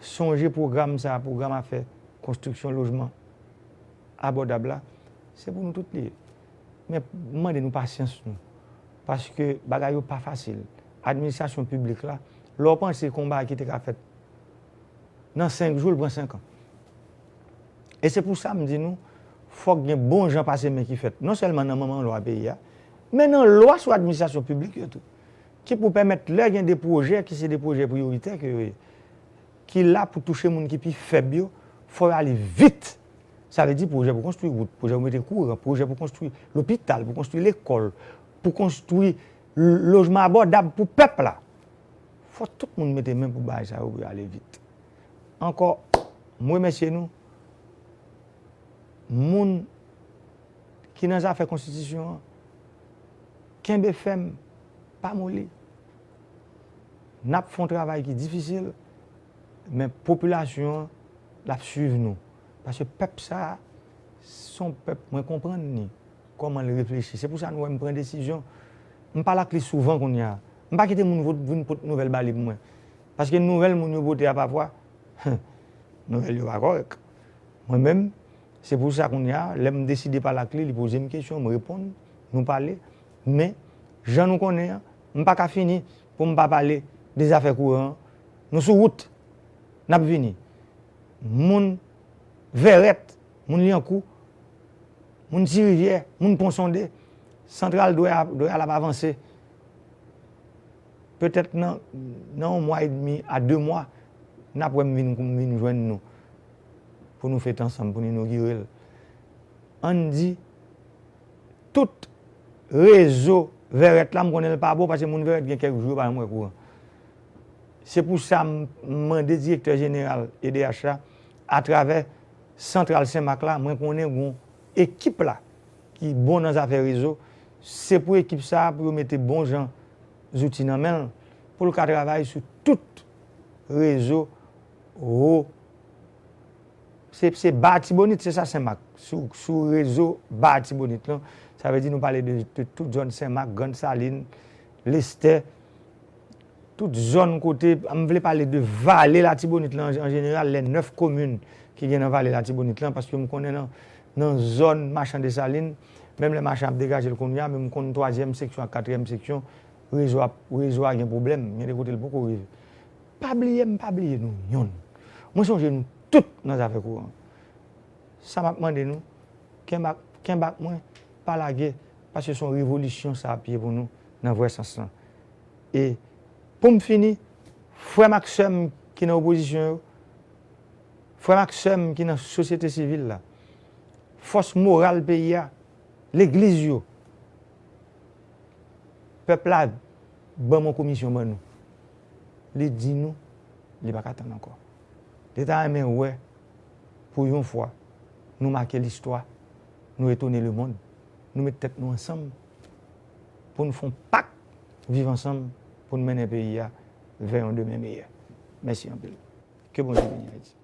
sonje pwogram sa a, pwogram afè konstriksyon lojman abòdab la, se pou nou tout li ye. Men m mande nou pasyans nou, paske bagay yo pa fasil. Administrasyon piblik la, lè w panse konba ki te ka fèt nan senk jou, l pran senk an. E se pou sa m di nou, fòk gen bon jan pase men ki fèt, non sèlman nan manman lwa peyi a, men nan lwa sou administrasyon piblik yo tou, ki pou pèmèt lè gen de pwojè ki se de pwojè priyoritè ke yo ye, ki la pou touche moun ki pi fèb yo, fò yo ale vit. Sa vle di pwojè pou konstwi wout, pwojè pou mete kouran, pwojè pou konstwi lopital, pou konstwi lekòl, pou konstwi l-, lojman abòdab pou pèp la. Fò tout moun mete men pou bagay sa yo pou yo ale vit. Ankò, m remèsye nou. Moun ki nan zafè konstitisyon an, kenbe fèm, pa moli. N ap fè yon travay ki difisil, men popilasyon an, l ap swiv nou. Paske pèp sa a, se yon pèp mwen konprann li, kòman l reflechi. Se pou sa nou wè m pran desizyon. M pale ak li souvan kounye a. M pa kite moun vo-, vin pot nouvèl ba li pou mwen. Paske nouvèl moun yo pote a pafwa, nouvèl yo pa kòrèk. Mwen menm, se pou sa kounye a, lè m deside pale ak li, li poze m kesyon, m reponn, nou pale. Men, jan nou konnen an, m pa ka fini pou m pa pale de zafè kouran an. Nou sou wout, n ap vini. Moun Vèrèt, moun Lyankou, moun Ti Rivyè, moun Pon Sonde, santral dwè a, dwè a l ap avanse. Petèt nan, nan yon mwa edmi a de mwa, n ap wè m vin, m vin jwenn nou. pou nou fete ansanm, pou nou inogire l. Ann di, tout rezo Vèrèt la, m konnen l pa bon, paske moun Vèrèt gen kèk jou yo pa janm wè kouran. Se pou sa m mande direktè jeneral E D H la, atravè santral Senmak la, mwen konnen gon ekip la ki bon nan zafè rezo, se pou ekip sa a pou yo mete bon jan zouti nan men l, pou l ka travay sou tout rezo wo se, se ba Tibonit, se sa Senmak. Sou, sou rezo ba Tibonit lan, sa vle di nou pale de, de tout zòn Senmak, Grann Salin, Lestè, tout zòn kote, m vle pale de vale Latibonit lan an, an jeneral, lè nèf komin ki gen nan vale Latibonit lan, paske m konnen nan, nan zòn Machan Desalin, menm lè Machan ap degaje l kounye a, men m konn twazyèm seksyon ak katriyèm seksyon, rezo a, rezo a gen pwoblèm, gen de kote l poko rive. Pa bliye m, pa bliye nou yonn. Mwen sonje nou tout nan zafè kouran. Sa m ap mande nou, kenbe ak, kenbe ak mwen, pa lage, paske se yon revolisyon sa ap ye pou nou nan vrè sans lan. E pou m fini, frè m ak sè m ki nan opozisyon yo, frè m ak sè m ki nan sosyete sivil la, fòs moral peyi a, legliz yo, pèp la ban m yon komisyon ban nou. Li di nou, li pa ka tann ankò. Li ta renmen wè, pou yon fwa, nou make listwa, nou etone lemonn, nou met tèt nou ansanm pou n fè yon pak viv ansanm pou n mennen peyi a vè yon demen meyè. Mèsi anpil. Ke Bondye beni Ayiti.